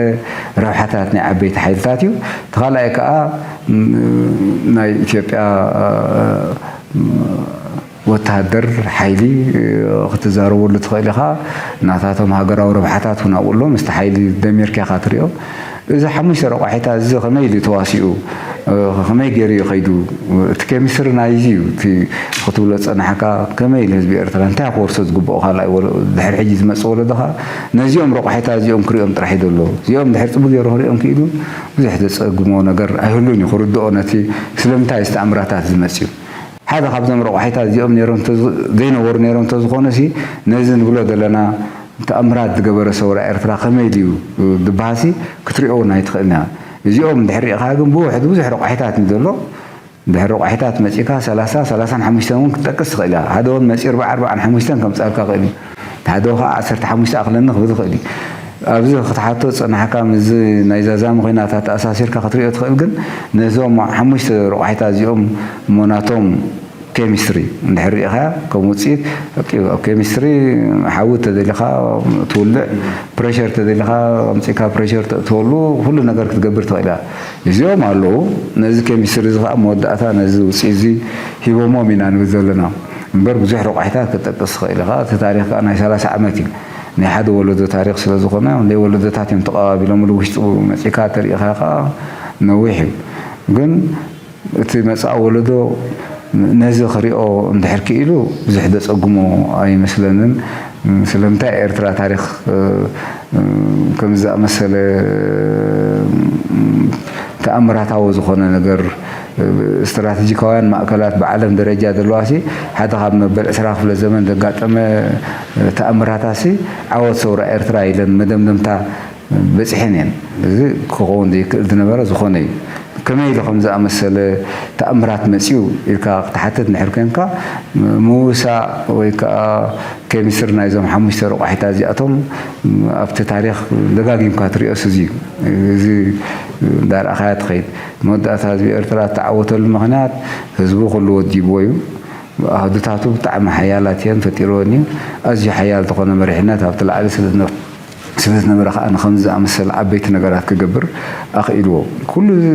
ረብሓታት ናይ ዓበይቲ ሓይልታት እዩ። እቲ ካልኣይ ከዓ ናይ ኢትዮጵያ ወተሃደር ሓይሊ ክትዛረበሉ ትኽእል ኢኻ። ናታቶም ሃገራዊ ረብሓታት እውን ኣብኡ ኣሎ። ምስቲ ሓይሊ ደሚርካ ኢኻ ትሪኦ። እዚ ሓሙሽተ ረቋሒታት እዚ ከመይ ኢሉ ተዋሲኡ? ከመይ ገይሩ እዩ ከይዱ? እቲ ኬሚስትሪ ናይዚ እዩ። እቲ ክትብሎ ዝጸናሕካ፣ ከመይ ኢሉ ህዝቢ ኤርትራ እንታይ ክወርሶ ዝግብኦ ካልኣይ ወለ-፣ ድሕሪ ሕጂ ዝመጽእ ወለዶ ኸኣ ነዚኦም ረቋሒታት እዚኦም ክሪኦም ጥራሕ እዩ ዘሎ። እዚኦም ድሕሪ ጽቡቅ ገይሩ ክሪኦም ክኢሉ ብዙሕ ዘጸግሞ ነገር ኣይህሉን እዩ። ክርድኦ ነቲ ስለምንታይ እዚ ተኣምራታት ዝመጽእ እዩ። ሓደ ካብዞም ረቋሒታት እዚኦም ነይሮም እንተ-፣ ዘይነበሩ ነይሮም እንተዝኾኑሲ ነዚ ንብሎ ዘለና ተኣምራት ዝገበረ ሰውራ ኤርትራ ከመይ ድዩ ዝበሃልሲ ክትሪኦ እውን ኣይትኽእልን እያ። እዚኦም እንድሕር ርኢኻ ግን ብውሕድ ብዙሕ ረቋሒታት እዩ ዘሎ። ድሕሪ ረቋሒታት መጺእካ ሰላሳ፣ ሰላሳን ሓሙሽተን እውን ክትጠቅስ ትኽእል እያ። ሓደ እውን መጺኡ ኣርባዓ፣ ኣርባዓን ሓሙሽተን ከምጽኣልካ ይኽእል እዩ። ሓደ ከዓ ዓሰርተ ሓሙሽተ ኣኽለኒ ክብል ይኽእል እዩ። ኣብዚ ክትሓቶ ዝጸናሕካ ምስዚ ናይ ዛዛሚ ኲናት ኣተኣሳሲርካ ክትሪኦ ትኽእል፣ ግን ነዞም ሓሙሽተ ረቋሒታት እዚኦም እሞ ናቶም ኬሚስትሪ እንድሕር ርኢኻያ ከም ውጽኢት፣ በቂ ኣብ ኬሚስትሪ ሓዊ ተደሊኻ ትውልዕ፣ ፕሬሸር ተደሊኻ ኣምጺእካ ፕሬሸር ተእትወሉ ኩሉ ነገር ክትገብር ትኽእል እያ። እዚኦም ኣለዉ። ነዚ ኬሚስትሪ እዚ ኸኣ መወዳእታ ነዚ ውጽኢት እዚ ሂቦሞም ኢና ንብል ዘለና። እምበር ብዙሕ ረቋሒታት ክትጠቅስ ትኽእል ኢኻ። እቲ ታሪኽ ከኣ ናይ ሰላሳ ዓመት እዩ። ናይ ሓደ ወለዶ ታሪኽ ስለ ዝኾነ፣ ክንደይ ወለዶታት እዮም ተቐባቢሎምሉ፣ ውሽጡ መጺእካ ተሪኢኻ ከኣ ነዊሕ እዩ። ግን እቲ መጻኢ ወለዶ ነዚ ክሪኦ እንድሕር ክኢሉ ብዙሕ ዘጸግሞ ኣይመስለንን። ስለምንታይ ኤርትራ ታሪኽ፣ እ፣ እ፣ ከምዚ ዝኣመሰለ፣ እ፣ ተኣምራታዊ ዝኾነ ነገር፣ እ፣ ስትራተጂካውያን ማእከላት ብዓለም ደረጃ ዘለዋሲ ሓደ ካብ መበል ዕስራ ክፍለ ዘመን ዘጋጠመ፣ እ፣ ተኣምራታሲ ዓወት ሰውራ ኤርትራ ኢለን መደምደምታ በጺሐን እየን። እዚ ክኸውን ዘይክእል ዝነበረ ዝኾነ እዩ። ከመይ ኢሉ ከም ዝኣመሰለ ተኣምራት መጺኡ ኢልካ ክትሓትት እንድሕር ኮንካ፣ ምውሳእ ወይ ከኣ ኬሚስትሪ ናይዞም ሓሙሽተ ረቋሒታት እዚኣቶም ኣብቲ ታሪኽ ደጋጊምካ ትሪኦስ እዚ እዩ። እዚ እንዳርኣኻያ ትኸይድ። መወዳእታ ህዝቢ ኤርትራ እተዓወተሉ ምኽንያት ህዝቡ ኩሉ ወዲብዎ እዩ። ኣሃዱታቱ ብጣዕሚ ሓያላት እየን፣ ፈጢርወን እዩ። ኣዝዩ ሓያል ዝኾነ መሪሕነት ኣብቲ ላዕሊ ስለ ዝነበ ስለ ዝነበረ ከኣ ንኸምዚ ዝኣመሰለ ዓበይቲ ነገራት ክገብር ኣኽኢልዎ። ኩሉ እዚ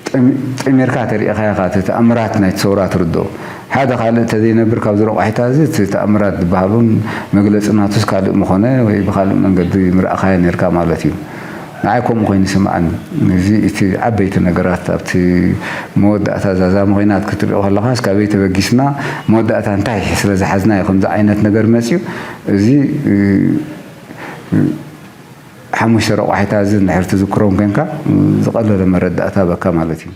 ጠሚ-፣ ጠሚርካ ተሪኢኻዮ ኢኻ እቲ ተኣምራት ናይቲ ሰውራ ትርድኦ። ሓደ ካልእ እንተዘይነብር ካብዚ ረቋሒታት እዚ እቲ ተኣምራት ዝበሃል እውን መግለጺ ናቱስ ካልእ ምኾነ ወይ ብኻልእ መንገዲ ምረኣኻዮ ነይርካ ማለት እዩ። ንዓይ ከምኡ ኮይኑ ይስምዓኒ። እዚ እቲ ዓበይቲ ነገራት ኣብቲ መወዳእታ ዛዛሚ ኲናት ክትሪኦ ከለኻስ ካበይ ተበጊስና መወዳእታ እንታይ ስለ ዝሓዝና እዩ ከምዚ ዓይነት ነገር መጺኡ። እዚ፣ እ፣ ሓሙሽተ ረቋሒታት እዚ እንድሕር ትዝክሮም ኮንካ፣ ዝቐለለ መረዳእታ በካ ማለት እዩ።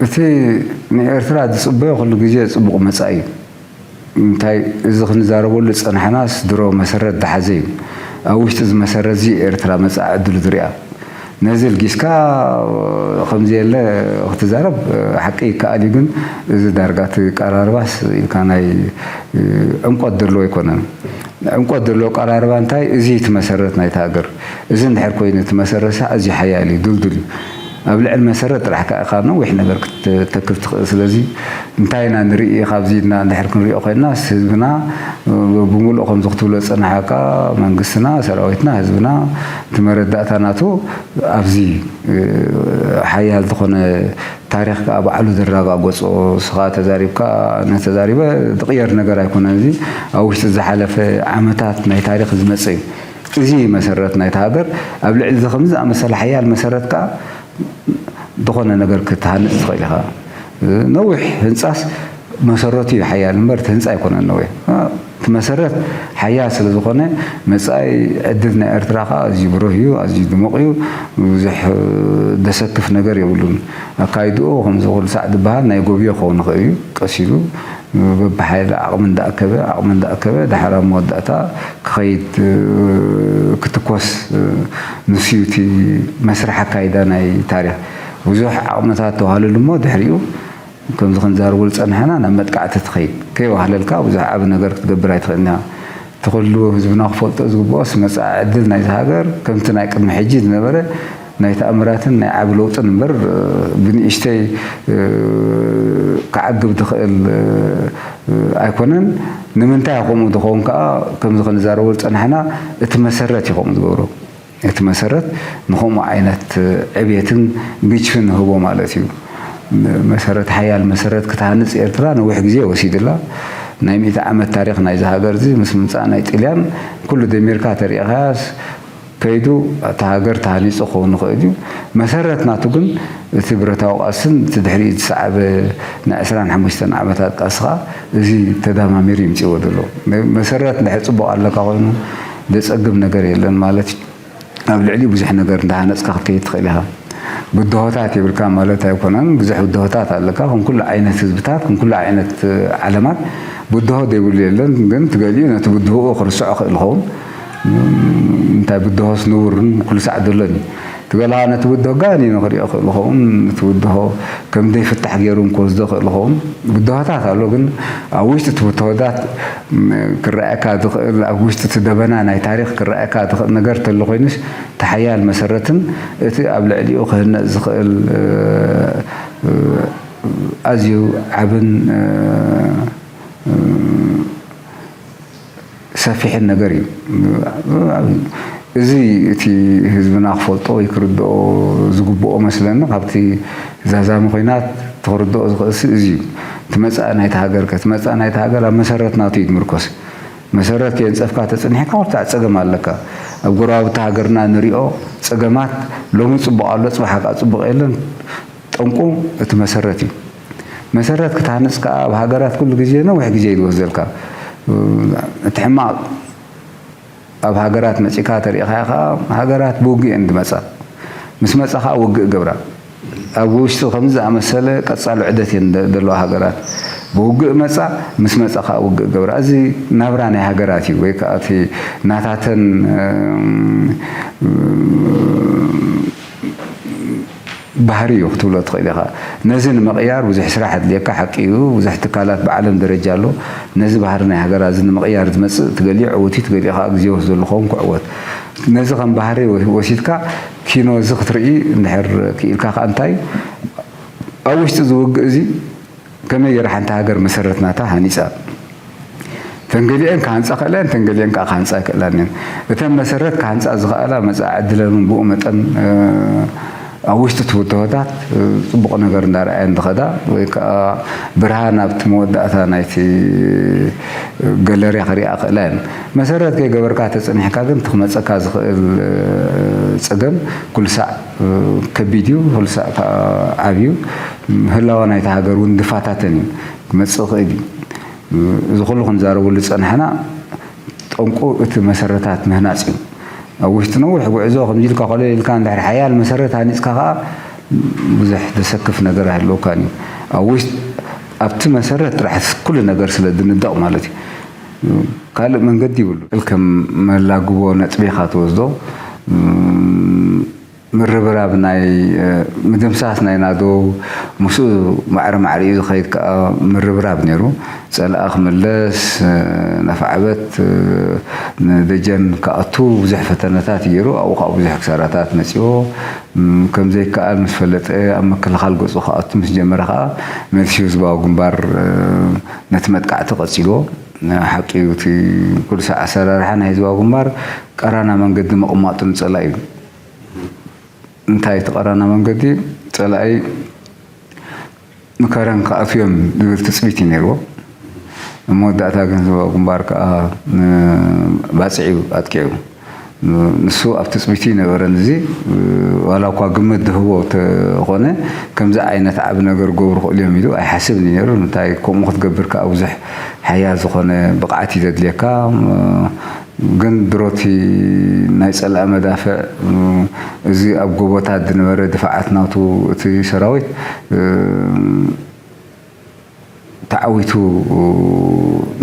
እቲ ንኤርትራ ዝጽበዮ ኩሉ ግዜ ጽቡቕ መጻኢ እዩ። እንታይ፣ እዚ ክንዛረበሉ ዝጸናሕናስ ድሮ መሰረት ዝሓዘ እዩ። ኣብ ውሽጢ እዚ መሰረት እዚ ኤርትራ መጻኢ ዕድሉ ዝሪኣ። ነዚ ልጊስካ ከምዚ የለ ክትዛረብ ሓቂ ይከኣል እዩ፣ ግን እዚ ዳርጋ እቲ ቀራርባስ ኢልካ ናይ ዕምቆት ዘለዎ ኣይኮነን። ዕምቆት ዘለዎ ቀራርባ እንታይ፣ እዚ እቲ መሰረት ናይታ ሃገር። እዚ እንድሕር ኮይኑ እቲ መሰረት ኣዝዩ ሓያል እዩ፣ ድልዱል እዩ። ኣብ ልዕሊ መሰረት ጥራሕ ከኣ ኢኻ ነዊሕ ነገር ክትተክል ትኽእል። ስለዚ እንታይ ኢና ንርኢ፣ ካብዚ ኢልና እንድሕር ክንሪኦ ኮይንና ህዝብና ብምሉእ ከምዚ ክትብሎ ዝጸናሕካ መንግስትና፣ ሰራዊትና፣ ህዝብና እቲ መረዳእታ ናቱ ኣብዚ ሓያል ዝኾነ ታሪኽ ከኣ ባዕሉ ዘረጋገጾ፣ ንስኻ ተዛሪብካ ኣነ ተዛሪበ ዝቕየር ነገር ኣይኮነን። እዚ ኣብ ውሽጢ ዝሓለፈ ዓመታት ናይ ታሪኽ ዝመጸ እዩ። እዚ መሰረት ናይቲ ሃገር። ኣብ ልዕሊ እዚ ከምዚ ዝኣመሰለ ሓያል መሰረት ከኣ ዝኾነ ነገር ክትሃንጽ ትኽእል ኢኻ። ነዊሕ ህንጻስ መሰረቱ እዩ ሓያል እምበር እቲ ህንጻ ኣይኮነን ነዊሕ። እቲ መሰረት ሓያል ስለ ዝኾነ መጻኢ ዕድል ናይ ኤርትራ ከኣ ኣዝዩ ብሩህ እዩ፣ ኣዝዩ ድሙቕ እዩ። ብዙሕ ደሰክፍ ነገር የብሉን። ኣካይድኡ ከምዚ ኩሉ ሳዕ ዝበሃል ናይ ጎብዮ ክኸውን ይኽእል እዩ። ቀስ ኢሉ በብሓይሊ ዓቕሚ እንዳኣከበ፣ ዓቕሚ እንዳኣከበ፣ ድሓር ኣብ መወዳእታ ክኸይድ፣ እ፣ ክትኮስ፣ እ፣ ንሱ እዩ እቲ መስርሕ ኣካይዳ ናይ ታሪኽ። ብዙሕ ዓቕምታት ተዋህለሉ እሞ ድሕሪኡ ከምዚ ክንዛረበሉ ዝጸናሕና ናብ መጥቃዕቲ ትኸይድ። ከይወሃለልካ ብዙሕ ዓቢ ነገር ክትገብር ኣይትኽእልን ኢኻ። እቲ ኩሉ ህዝብና ክፈልጦ ዝግብኦስ መጻኢ ዕድል ናይዚ ሃገር ከምቲ ናይ ቅድሚ ሕጂ ዝነበረ ናይ ተኣምራትን ናይ ዓቢ ለውጥን እምበር፣ ብንእሽተይ ክዓግብ ዝኽእል ኣይኮነን። ንምንታይ ከምኡ ዝኸውን ከኣ፣ ከምዚ ክንዛረቦ ዝጸናሕና፣ እቲ መሰረት እዩ ከምኡ ዝገብሮ። እቲ መሰረት ንኸምኡ ዓይነት ዕብየትን ግጭፍን ንህቦ ማለት እዩ። መሰረት፣ ሓያል መሰረት ክትሃንጽ ኤርትራ ነዊሕ ግዜ ወሲድላ። ናይ ሚእቲ ዓመት ታሪኽ ናይዚ ሃገር እዚ ምስ ምምጻእ ናይ ጥልያን ኩሉ ደሚርካ ተሪእኻያስ ከይዱ እታ ሃገር ተሃኒጹ ክኸውን ይኽእል እዩ። መሰረት ናቱ ግን እቲ ብረታዊ ቃልስን እቲ ድሕሪኡ ዝሰዓበ ናይ ዕስራን ሓሙሽተን ዓመታት ቃልሲ ኸኣ እዚ ተደማሚሩ ይምጽእዎ ዘሎ። መሰረት እንድሕር ጽቡቕ ኣለካ ኮይኑ ዘጸግም ነገር የለን ማለት እዩ። ኣብ ልዕሊኡ ብዙሕ ነገር እንዳሃነጽካ ክትከይድ ትኽእል ኢኻ። ብድሆታት የብልካ ማለት ኣይኮነን። ብዙሕ ብድሆታት ኣለካ። ከም ኩሉ ዓይነት ህዝብታት፣ ከም ኩሉ ዓይነት ዓለማት ብድሆ ዘይብሉ የለን። ግን እቲ ገሊኡ ነቲ ብድሆኡ ክርስዖ ክእል ይኸውን። እንታይ ብድሆስ ንቡርን ኩሉ ሳዕ ዘሎን እዩ። እቲ ገለ ነቲ ብድሆ ጋኒኑ ክሪኦ ክእል ይኸውን። ነቲ ብድሆ ከም ዘይፍታሕ ገይሩ እውን ክወስዶ ክእል ይኸውን። ብድሆታት ኣሎ፣ ግን ኣብ ውሽጢ እቲ ብድሆታት ክረኣየካ ዝኽእል፣ ኣብ ውሽጢ እቲ ደበና ናይ ታሪኽ ክረኣየካ ዝኽእል ነገር እንተሎ ኮይኑስ፣ እቲ ሓያል መሰረትን እቲ ኣብ ልዕሊኡ ክህነጽ ዝኽእል፣ እ፣ እ፣ ኣዝዩ ዓብን፣ እ፣ እ፣ ሰፊሕን ነገር እዩ። እዚ እቲ ህዝብና ክፈልጦ ወይ ክርድኦ ዝግብኦ መስለኒ፣ ካብቲ ዛዛሚ ኮይናት እቲ ክርድኦ ዝኽእልሲ እዚ እዩ። እቲ መጻኢ ናይቲ ሃገር ከ፣ እቲ መጻኢ ናይቲ ሃገር ኣብ መሰረት ናቱ እዩ ዝምርኮስ። መሰረት ከየንጸፍካ ተጸኒሕካ፣ ወርታዕ ጸገም ኣለካ። ኣብ ጎረባብቲ ሃገርና ንሪኦ ጸገማት፣ ሎሚ ጽቡቕ ኣሎ፣ ጽባሕ ከኣ ጽቡቕ የለን። ጠንቁ እቲ መሰረት እዩ። መሰረት ክትሃንጽ ከኣ ኣብ ሃገራት ኩሉ ግዜ ነዊሕ ግዜ እዩ ዝወስደልካ። እቲ ሕማቕ ኣብ ሃገራት መጺእካ ተሪእኻዮ ከኣ፣ ሃገራት ብውግእ እየን ዝመጻ። ምስ መጻ ከኣ ውግእ ገብራ። ኣብ ውሽጢ ከምዚ ዝኣመሰለ ቀጻሊ ዑደት እየን ደ-፣ ዘለዋ ሃገራት። ብውግእ መጻ፣ ምስ መጻ ከኣ ውግእ ገብራ። እዚ ናብራ ናይ ሃገራት እዩ፣ ወይ ከኣ እቲ ናታተን፣ እም፣ ባህሪ እዩ ክትብሎ ትኽእል ኢኻ። ነዚ ንምቕያር ብዙሕ ስራሕ ኣድልየካ ሓቂ እዩ። ብዙሕ ትካላት ብዓለም ደረጃ ኣሎ። ነዚ ባህሪ ናይ ሃገራት እዚ ንምቕያር ዝመጽእ ትገሊኡ ዕውት እዩ፣ ትገሊኡ ከኣ ግዜ ይወስደሉ ክኸውን ክዕወት። ነዚ ከም ባህሪ ወ-፣ ወሲድካ ኪኖ እዚ ክትርኢ እንድሕር ክኢልካ ከኣ እንታይ ኣብ ውሽጢ እዚ ውግእ እዚ ከመይ ገይራ ሓንቲ ሃገር መሰረት ናታ ሃኒጻ? እተን ገሊአን ክሃንጻ ክእላ እየን፣ እተን ገሊአን ከኣ ክሃንጻ ኣይክእላን እየን። እተን መሰረት ክሃንጻ ዝኸኣላ መጻኢ ዕድለን እውን ብኡ መጠን፣ እ፣ ኣብ ውሽጢ እቲ ብድሆታት፣ እ፣ ጽቡቕ ነገር እንዳረኣየን ዝኸዳ ወይ ከኣ ብርሃን ኣብቲ መወዳእታ ናይቲ ገለርያ ክሪኣ ክእላ እየን። መሰረት ከይገበርካ ተጸኒሕካ ግን እቲ ክመጸካ ዝኽእል፣ እ፣ ጸገም ኩሉ ሳዕ፣ እ፣ ከቢድ እዩ፣ ኩሉ ሳዕ ከኣ ዓብዩ። ህላወ ናይታ ሃገር እውን ዝፈታተን እዩ፣ ክመጽእ ይኽእል እዩ። እዚ ኩሉ ክንዛረበሉ ዝጸናሕና ጠንቁ እቲ መሰረታት ምህናጽ እዩ። ኣብ ውሽጢ ነዊሕ ጉዕዞ ከምዚ ኢልካ ኮለል ኢልካ እንድሕር ሓያል መሰረት ሃኒጽካ ከኣ ብዙሕ ዘሰክፍ ነገር ኣይህልወካን እዩ። ኣብ ውሽጢ፣ ኣብቲ መሰረት ጥራሕ ኩሉ ነገር ስለ ዝንደቕ ማለት እዩ። ካልእ መንገዲ ይብሉ። ከም መላግቦ ነጥቢ ኢኻ ትወስዶ። ምርብራብ ናይ፣ እ፣ ምድምሳስ ናይ ናደው ምስኡ ማዕረ ማዕሪኡ ዝኸይድ ከኣ ምርብራብ ነይሩ። ጸላኢ ክምለስ፣ እ፣ ነፋዕበት፣ እ፣ ንደጀን ክኣቱ ብዙሕ ፈተነታት እዩ ገይሩ። ኣብኡ ከኣ ብዙሕ ክሳራታት መጺዎ። እም፣ ከም ዘይከኣል ምስ ፈለጠ ኣብ ምክልኻል ገጹ ክኣቱ ምስ ጀመረ ከኣ መልሲ ህዝባዊ ግንባር፣ እ፣ ነቲ መጥቃዕቲ ቀጺልዎ። ሓቂ እዩ፣ እቲ ኩሉ ሳዕ ኣሰራርሓ ናይ ህዝባዊ ግንባር ቀራና መንገዲ ምቕማጡ ንጸላኢ እዩ። እንታይ እቲ ቀራና መንገዲ? ጸላኢ ንከረን ክኣትዉ እዮም ዝብል ትጽቢት እዩ ነይርዎ። ኣብ መወዳእታ ግን ህዝባዊ ግንባር ከኣ ንባጽዕ እዩ ኣጥቂዑ። ንሱ ኣብ ትጽቢቱ ይነበረን። እዚ ዋላ እኳ ግምት ዝህቦ ተኾነ፣ ከምዚ ዓይነት ዓቢ ነገር ክገብሩ ክእሉ እዮም ኢሉ ኣይሓስብን እዩ ነይሩ። እንታይ ከምኡ ክትገብር ከኣ ብዙሕ ሓያል ዝኾነ ብቕዓት እዩ ዘድልየካ። ግን ድሮቲ ናይ ጸላኢ መዳፍዕ፣ እዚ ኣብ ጎቦታት ዝነበረ ድፋዓት ናቱ እቲ ሰራዊት፣ ተዓዊቱ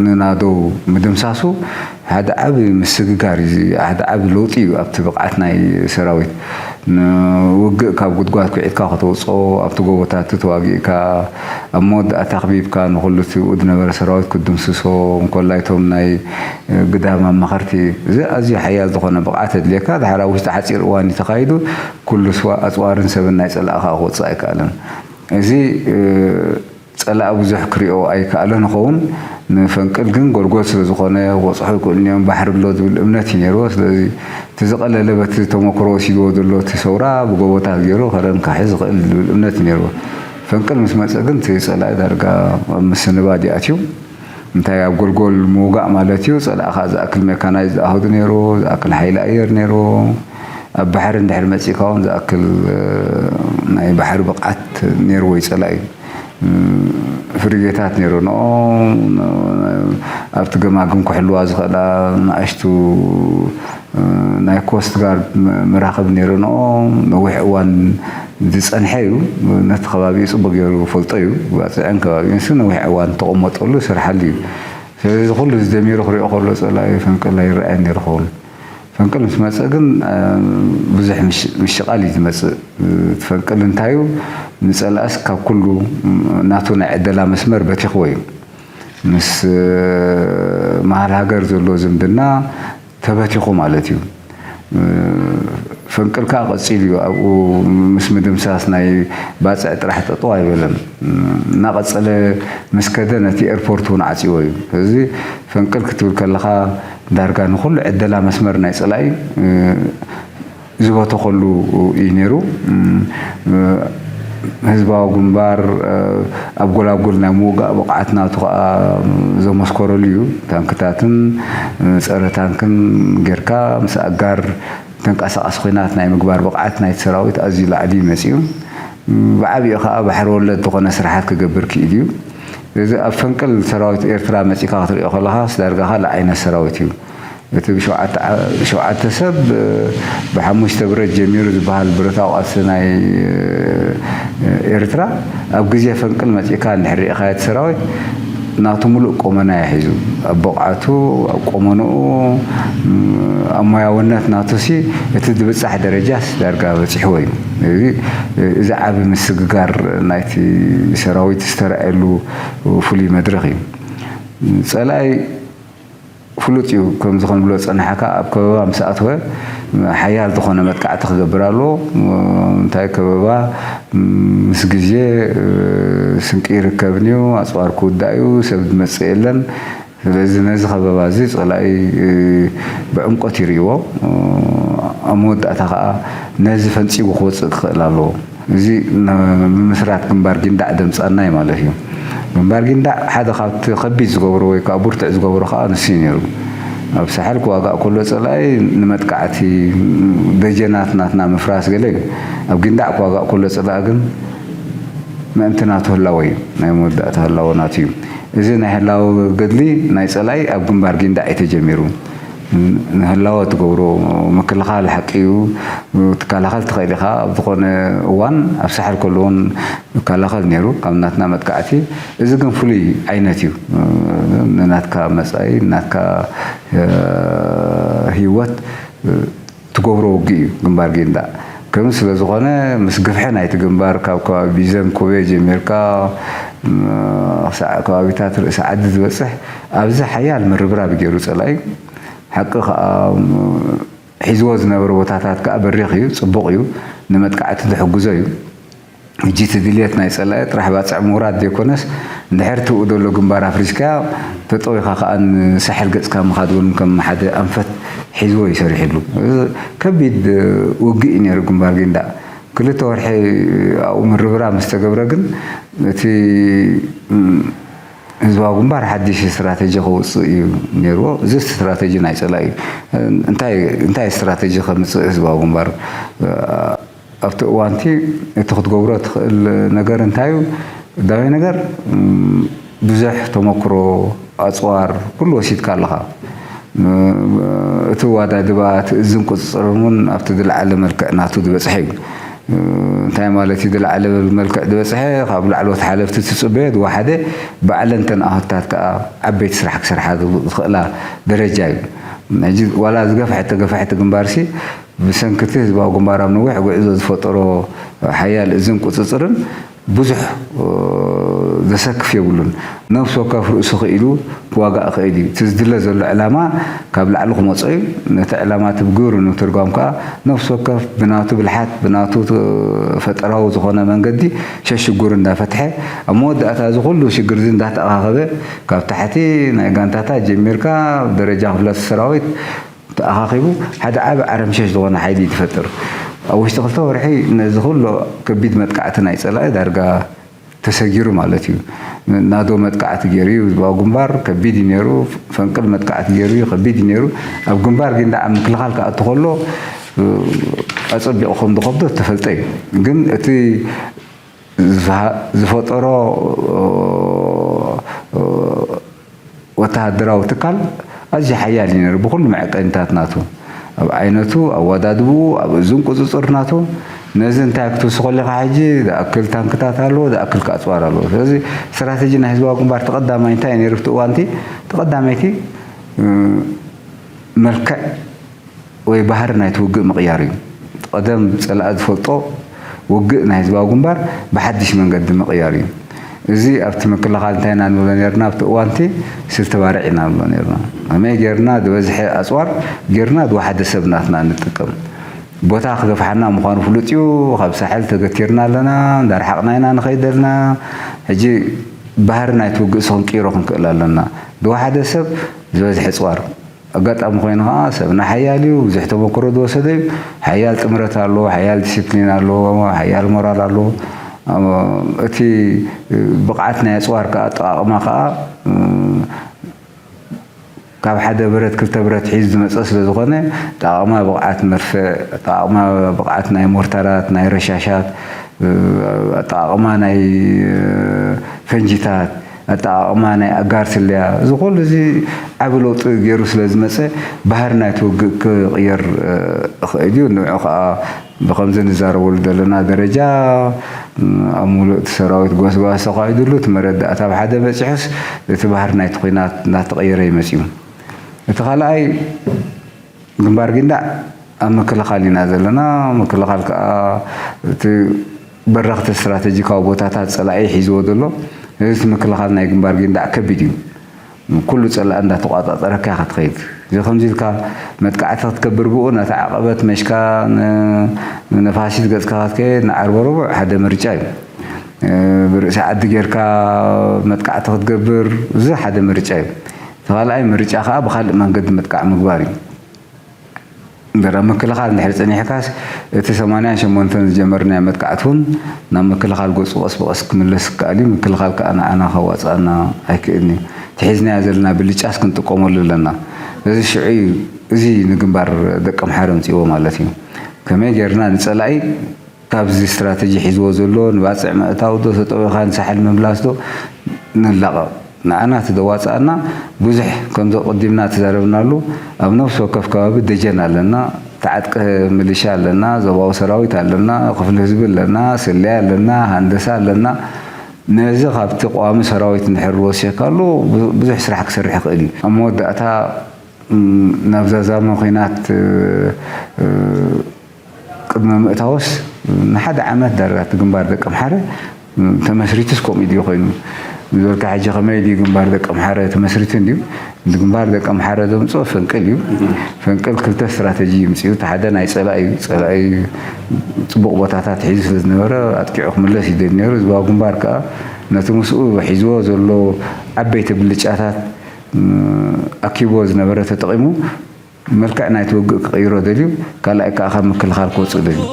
ንናደው ምድምሳሱ ሓደ ዓቢ ምስግጋር እዩ፣ ሓደ ዓቢ ለውጢ እዩ ኣብቲ ብቕዓት ናይ ሰራዊት። ንውግእ ካብ ጉድጓድ ኩዒትካ ከተውጽኦ፣ ኣብቲ ጎቦታት ተዋጊእካ፣ ኣብ መወዳእታ ኣኽቢብካ ንኹሉ እቲ ብኡ ዝነበረ ሰራዊት ክትድምስሶ፣ እንኮላይ እቶም ናይ ግዳም ኣማኸርቲ፣ እዚ ኣዝዩ ሓያል ዝኾነ ብቕዓት የድልየካ። ድሓር ኣብ ውሽጢ ሓጺር እዋን እዩ ተኻይዱ፣ ኩሉ ስዋ-፣ ኣጽዋርን ሰብን ናይ ጸላኢ ከኣ ክወጽእ ኣይከኣለን። እዚ፣ እ፣ ጸላኢ ብዙሕ ክሪኦ ኣይከኣለን ይኸውን። ንፈንቅል ግን ጎልጎል ስለ ዝኾነ ክበጽሑ ይክእሉን እዮም፣ ባሕሪ ኣሎ ዝብል እምነት እዩ ነይርዎ። ስለዚ እቲ ዝቐለለ በቲ ተመክሮ ወሲድዎ ዘሎ እቲ ሰውራ ብጎቦታት ገይሩ ከረን ክሕዝ ይኽእል ዝብል እምነት እዩ ነይርዎ። ፈንቅል ምስ መጸ ግን እቲ ጸላኢ ዳርጋ ኣብ ምስንባድ ይኣትዩ። እንታይ ኣብ ጎልጎል ምውጋእ ማለት እዩ። ጸላኢ ከኣ ዝኣክል ሜካናይዝ ዝኣህዱ ነይሩ፣ ዝኣክል ሓይሊ ኣየር ነይሩ። ኣብ ባሕሪ እንድሕር መጺእካ እውን ዝኣክል ናይ ባሕሪ ብቕዓት ነይርዎ እዩ ጸላኢ። ፍሪጌታት ነይሩ ንኦም ኣብቲ ገማግም ክሕልዋ ዝኽእላ ንኣሽቱ ናይ ኮስት ጋርድ መራኽብ ነይሩ ንኦም ነዊሕ እዋን ዝጸንሐ እዩ። ነቲ ከባቢኡ ጽቡቅ ገይሩ ፈልጦ እዩ። ባጽዕን ከባቢኡን ሲ ነዊሕ እዋን ተቐመጠሉ ይሰርሓሉ እዩ። ስለዚ ኩሉ እዚ ደሚሩ ክሪኦ ከሎ ጸላኢ ፈንቅል ኣይረኣየን ነይሩ ኸውን። ፈንቅል ምስ መጸ ግን ብዙሕ ምሽቓል እዩ ዝመጽእ። እቲ ፈንቅል እንታይ እዩ? ንጸላእስ ካብ ኩሉ ናቱ ናይ ዕደላ መስመር በቲኽዎ እዩ። ምስ መሃል ሃገር ዘሎ ዝምድና ተበቲኹ ማለት እዩ። ፈንቅል ከኣ ቀጺሉ እዩ ኣብኡ ምስ ምድምሳስ ናይ ባጽዕ ጥራሕ ጠጠው ኣይበለን። እናቐጸለ ምስ ከደ ነቲ ኤርፖርት እውን ዓጽዎ እዩ። እዚ ፈንቅል ክትብል ከለኻ ዳርጋ ንኹሉ ዕደላ መስመር ናይ ጸላኢ ዝበተኸሉ እዩ ነይሩ። ህዝባዊ ግንባር ኣብ ጎላጉል ናይ ምውጋእ ብቕዓት ናቱ ከኣ ዘመስከረሉ እዩ። ታንክታትን ጸረ ታንክን ጌርካ ምስ ኣጋር ተንቀሳቓሲ ኲናት ናይ ምግባር ብቕዓት ናይቲ ሰራዊት ኣዝዩ ላዕሊ እዩ መጺኡ። ብዓቢኡ ከኣ ባሕሪ ወለድ ዝኾነ ስራሓት ክገብር ክኢሉ እዩ። እዚ ኣብ ፈንቅል ሰራዊት ኤርትራ መጺእካ ክትሪኦ ከለኻስ ዳርጋ ካልእ ዓይነት ሰራዊት እዩ። እቲ ብሸውዓተ ዓ-፣ ብሸውዓተ ሰብ ብሓሙሽተ ብረት ጀሚሩ ዝበሃል ብረታዊ ቃልሲ ናይ ኤርትራ ኣብ ግዜ ፈንቅል መጺእካ እንድሕር ርኢኻዮ እቲ ሰራዊት ናቱ ሙሉእ ቆመና እዩ ሒዙ። ኣብ ብቕዓቱ፣ ኣብ ቆመንኡ፣ ኣብ ሞያውነት ናቱሲ እቲ ዝብጻሕ ደረጃስ ዳርጋ በጺሕዎ እዩ። እዚ፣ እዚ ዓቢ ምስግጋር ናይቲ ሰራዊት ዝተረኣየሉ ፍሉይ መድረኽ እዩ። ጸላኢ ፍሉጥ እዩ። ከምዚ ክንብሎ ዝጸናሕካ ኣብ ከበባ ምስ ኣተወ ሓያል ዝኾነ መጥቃዕቲ ክገብር ኣለዎ። እንታይ ከበባ ምስ ግዜ ስንቂ ይርከብን እዩ፣ ኣጽዋር ክውዳእ እዩ፣ ሰብ ዝመጽእ የለን። ስለዚ ነዚ ከበባ እዚ ጸላኢ ብዕምቆት ይርእይዎ። ኣብ መወዳእታ ከኣ ነዚ ፈንጺጉ ክወጽእ ክኽእል ኣለዎ። እዚ ን-፣ ምምስራት ግንባር ጊንዳዕ ደምጻና እዩ ማለት እዩ። ግንባር ጊንዳዕ ሓደ ካብቲ ከቢድ ዝገብሮ ወይ ከዓ ብርቱዕ ዝገብሮ ከዓ ንሱ እዩ ነይሩ። ኣብ ሳሕል ክዋጋእ ከሎ ጸላኢ ንመጥቃዕቲ ደጀናት ናትና ምፍራስ ገለ እዩ። ኣብ ጊንዳዕ ክዋጋእ ከሎ ጸላኢ ግን ምእንቲ ናቱ ህላወ እዩ። ናይ መወዳእታ ህላወ ናቱ እዩ። እዚ ናይ ህላወ ገድሊ ናይ ጸላኢ ኣብ ግንባር ጊንዳዕ እዩ ተጀሚሩ። ንህላወ ትገብሮ ምክልኻል ሓቂ እዩ። ትከላኸል ትኽእል ኢኻ። ኣብ ዝኾነ እዋን ኣብ ሳሕል ከሎ እውን ይከላኸል ነይሩ ካብ ናትና መጥቃዕቲ። እዚ ግን ፍሉይ ዓይነት እዩ። ንናትካ መጻኢ፣ ንናትካ፣ እ፣ ህይወት፣ እ፣ ትገብሮ ውግእ እዩ ግንባር ጊንዳዕ። ከምዚ ስለ ዝኾነ ምስ ግፍሒ ናይቲ ግንባር ካብ ከባቢ ቢዘን ኮቤ ጀሚርካ፣ ም፣ ክሳዕ ከባቢታት ርእሲ ዓዲ ዝበጽሕ ኣብዚ ሓያል ምርብራብ ገይሩ ጸላኢ። ሓቂ ከኣ፣ ም፣ ሒዝዎ ዝነበረ ቦታታት ከኣ በሪኽ እዩ፣ ጽቡቕ እዩ፣ ንመጥቃዕቲ ዝሕግዞ እዩ። ሕጂ እቲ ድልየት ናይ ጸላኢ ጥራሕ ባጽዕ ምውራድ ዘይኮነስ፣ እንድሕር እቲ ብኡ ዘሎ ግንባር ኣፍሪስካዮ፣ ተጠዊኻ ከኣ ንሳሕል ገጽካ ምኻድ እውን ከም ሓደ ኣንፈት ሒዝዎ እዩ ሰሪሕሉ። እዚ ከቢድ ውግእ እዩ ነይሩ ግንባር ጊንዳዕ። ክልተ ወርሒ ኣብኡ ምርብራብ ምስ ተገብረ ግን፣ እቲ፣ ም፣ ህዝባዊ ግንባር ሓድሽ ስትራተጂ ከውጽእ እዩ ነይርዎ። እዚ ስትራተጂ ናይ ጸላኢ እዩ። እንታይ፣ እንታይ ስትራተጂ ከምጽእ ህዝባዊ ግንባር ኣብቲ እዋንቲ እቲ ክትገብሮ ትኽእል ነገር እንታይ እዩ? ቀዳማይ ነገር፣ ም፣ ብዙሕ ተመክሮ፣ ኣጽዋር፣ ኩሉ ወሲድካ ኣለኻ። ም፣ እቲ ኣወዳድባ፣ እቲ እዝን ቁጽጽርን እውን ኣብቲ ዝለዓለ መልክዕ ናቱ ዝበጽሐ እዩ። ም፣ እንታይ ማለት እዩ ዝለዓለ መልክዕ ዝበጽሐ? ካብ ላዕለዎት ሓለፍቲ ትጽበዮ ዝወሓደ፣ ባዕለን እተን ኣሃታት ከኣ ዓበይቲ ስራሕ ክሰርሓ ዝኽእላ ደረጃ እዩ። ሕጂ ዋላ ዝገፍሐት ተገፍሐት ግንባርሲ ብሰንኪ እቲ ህዝባዊ ግንባር ኣብ ነዊሕ ጉዕዞ ዝፈጠሮ ሓያል እዝን ቁጽጽርን ብዙሕ፣ እ፣ ዘሰክፍ የብሉን። ነፍሲ ወከፍ ርእሱ ክኢሉ ክዋጋእ ክእል እዩ። እቲ ዝድለ ዘሎ ዕላማ ካብ ላዕሊ ክመጾ እዩ። ነቲ ዕላማ እቲ ብግብሪ ንምትርጓም ከኣ ነፍሲ ወከፍ ብናቱ ብልሓት፣ ብናቱ ፈጠራዊ ዝኾነ መንገዲ ሸሽጉር እንዳፈትሐ፣ ኣብ መወዳእታ እዚ ኩሉ ሽግር እዚ እንዳተኣኻኸበ፣ ካብ ታሕቲ ናይ ጋንታታት ጀሚርካ፣ ደረጃ ክፍለ ሰራዊት፣ ተኣኻኺቡ ሓደ ዓቢ ዓረምሸሽ ዝኾነ ሓይሊ እዩ ዝፈጥር። ኣብ ውሽጢ ክልተ ወርሒ ነዚ ኩሉ ከቢድ መጥቃዕቲ ናይ ጸላኢ ዳርጋ ተሰጊሩ ማለት እዩ። ናዶ መጥቃዕቲ ገይሩ እዩ። ህዝባዊ ግንባር ከቢድ እዩ ነይሩ። ፈንቅል መጥቃዕቲ ገይሩ እዩ፣ ከቢድ እዩ ነይሩ። ኣብ ግንባር ግን ደኣ ምክልኻል ክኣቱ ከሎ፣ እ፣ ኣጸቢቑ ከም ዝኸብዶ ዝተፈልጠ እዩ። ግን እቲ ዝሃ-፣ ዝፈጠሮ፣ እ፣ እ፣ ወተሃደራዊ ትካል ኣዝዩ ሓያል እዩ ነይሩ፣ ብኹሉ መዐቀኒታት ናቱ፣ ኣብ ዓይነቱ፣ ኣወዳድብኡ፣ ኣብ እዝን ቁጽጽር ናቱ። ነዚ እንታይ ክትውስኾ ኣለኻ? ሕጂ ዝኣክል ታንክታት ኣለዎ፣ ዝኣክል ኣጽዋር ኣለዎ። ስለዚ ስትራተጂ ናይ ህዝባዊ ግንባር ተቐዳማይ እንታይ እዩ ነይሩ ኣብቲ እዋንቲ? ተቐዳመይቲ፣ እ፣ መልክዕ ወይ ባህሪ ናይቲ ውግእ ምቕያር እዩ። ቀደም ጸላኢ ዝፈልጦ ውግእ ናይ ህዝባዊ ግንባር ብሓድሽ መንገዲ ምቕያር እዩ። እዚ ኣብቲ ምክልኻል እንታይ ኢና ንብሎ ነርና? ኣብቲ እዋንቲ ስልቲ ባርዕ ኢና ንብሎ ነርና። ከመይ ጌርና ዝበዝሐ ኣጽዋር ጌርና ዝወሓደ ሰብ ናትና ንጥቀም? ቦታ ክገፍሓና ምዃኑ ፍሉጥ እዩ። ካብ ሳሕል ተገቲርና ኣለና፣ እንዳርሓቕና ኢና ንኸይድ ዘለና። ሕጂ ባህሪ ናይቲ ውግእ ሲ ክንቅይሮ ክንክእል ኣለና። ዝወሓደ ሰብ ዝበዝሐ ኣጽዋር። ኣጋጣሚ ኮይኑ ኸዓ ሰብና ሓያል እዩ፣ ብዙሕ ተመክሮ ዝወሰደ እዩ። ሓያል ጥምረት ኣለዎ፣ ሓያል ዲሲፕሊን ኣለዎ፣ ሓያል ሞራል ኣለዎ። እቲ ብቕዓት ናይ ኣጽዋር ከኣ ኣጠቓቕማ ከኣ፣ እ፣ ካብ ሓደ ብረት ክልተ ብረት ሒዙ ዝመጸ ስለ ዝኾነ፣ ኣጠቓቕማ ብቕዓት መድፍዕ፣ ኣጠቓቕማ ብቕዓት ናይ ሞርታራት፣ ናይ ረሻሻት፣ እ፣ ኣጠቓቕማ ናይ፣ እ፣ ፈንጂታት፣ ኣጠቓቕማ ናይ ኣጋር ስለያ፣ እዚ ኩሉ እዚ ዓቢ ለውጢ ገይሩ ስለ ዝመጸ፣ ባህሪ ናይቲ ውግእ ክቕየር፣ እ፣ ይኽእል እዩ። ንዑ ኸኣ ብኸምዚ ንዛረበሉ ዘለና ደረጃ፣ እ፣ ኣብ ሙሉእ እቲ ሰራዊት ጓስጓስ ተኻይዱሉ፣ እቲ መረዳእታ ኣብ ሓደ በጺሑስ፣ እቲ ባህሪ ናይቲ ኲናት እናተቐየረ እዩ መጺኡ። እቲ ካልኣይ፣ ግንባር ጊንዳዕ ኣብ ምክልኻል ኢና ዘለና። ምክልኻል ከኣ እቲ በረኽቲ ስትራተጂካዊ ቦታታት ጸላኢ ሒዝዎ ዘሎ። እዚ እቲ ምክልኻል ናይ ግንባር ጊንዳዕ ከቢድ እዩ። ኩሉ ጸላኢ እንዳተቋጻጸረካ ኢኻ ትኸይድ። እዚ ከምዚ ኢልካ መጥቃዕቲ ክትገብር ብኡ ነቲ ዓቐበት መሽካ ን-፣ ንነፋሲት ገጽካ ክትከይድ ንዓርበ ረቡዕ ሓደ ምርጫ እዩ። እ፣ ብርእሲ ዓዲ ጌርካ መጥቃዕቲ ክትገብር እዚ ሓደ ምርጫ እዩ። እቲ ካልኣይ ምርጫ ከኣ ብኻልእ መንገዲ ምጥቃዕ ምግባር እዩ። እምበር ኣብ ምክልኻል እንድሕር ጸኒሕካስ፣ እቲ ሰማንያን ሸሞንተን ዝጀመርናዮ መጥቃዕቲ እውን ናብ ምክልኻል ገጹ ቀስ ብቐስ ክምለስ ይከኣል እዩ። ምክልኻል ከኣ ንዓና ከዋጽኣና ኣይክእልን እዩ። እቲ ሒዝናዮ ዘለና ብልጫስ ክንጥቀመሉ ኣለና። ስለዚ ሽዑ እዩ፣ እዚ ንግንባር ደቀምሓረ ኣምጺእዎ ማለት እዩ። ከመይ ጌርና ንጸላኢ ካብዚ ስትራተጂ ሒዝዎ ዘሎ ንባጽዕ ምእታው ዶ፣ ተጠዊኻ ንሳሕል ምምላስ ዶ ንላቐቕ? ንዓና እቲ ዘዋጽኣና ብዙሕ፣ ከምዚ ቀዲምና ተዛረብናሉ፣ ኣብ ነፍሲ ወከፍ ከባቢ ደጀን ኣለና፣ ተዓጥቀ ሚሊሻ ኣለና፣ ዞባዊ ሰራዊት ኣለና፣ ክፍሊ ህዝቢ ኣለና፣ ስለያ ኣለና፣ ሃንደሳ ኣለና። ነዚ ካብቲ ቀዋሚ ሰራዊት እንድሕር ወሲኽካሉ ብዙ-፣ ብዙሕ ስራሕ ክሰርሕ ይኽእል እዩ። ኣብ መወዳእታ፣ እም፣ ናብ ዛዛሚ ኲናት፣ እ፣ እ፣ ቅድሚ ምእታዎስ ንሓደ ዓመት ዳርጋ እቲ ግንባር ደቀምሓረ ተመስሪቱስ ከምኡ ድዩ ኮይኑ ዝበልካ፣ ሕጂ ከመይ ድዩ ግንባር ደቀምሓረ ተመስሪቱ እንድዩ? እቲ ግንባር ደቀምሓረ ዘምፅኦ ፈንቅል እዩ። ፈንቅል ክልተ ስትራተጂ እዩ ምፅኡ። እቲ ሓደ ናይ ፀላኢ እዩ። ፀላኢ ፅቡቕ ቦታታት ሒዙ ስለ ዝነበረ ኣጥቂዑ ክምለስ ይደሊ ነይሩ። ህዝባዊ ግንባር ከዓ ነቲ ምስኡ ሒዝዎ ዘሎ ዓበይቲ ብልጫታት፣ ም፣ ኣኪብዎ ዝነበረ ተጠቒሙ መልክዕ ናይቲ ውግእ ክቕይሮ ደልዩ፣ ካልኣይ ከኣ ካብ ምክልኻል ክወጽእ ደልዩ።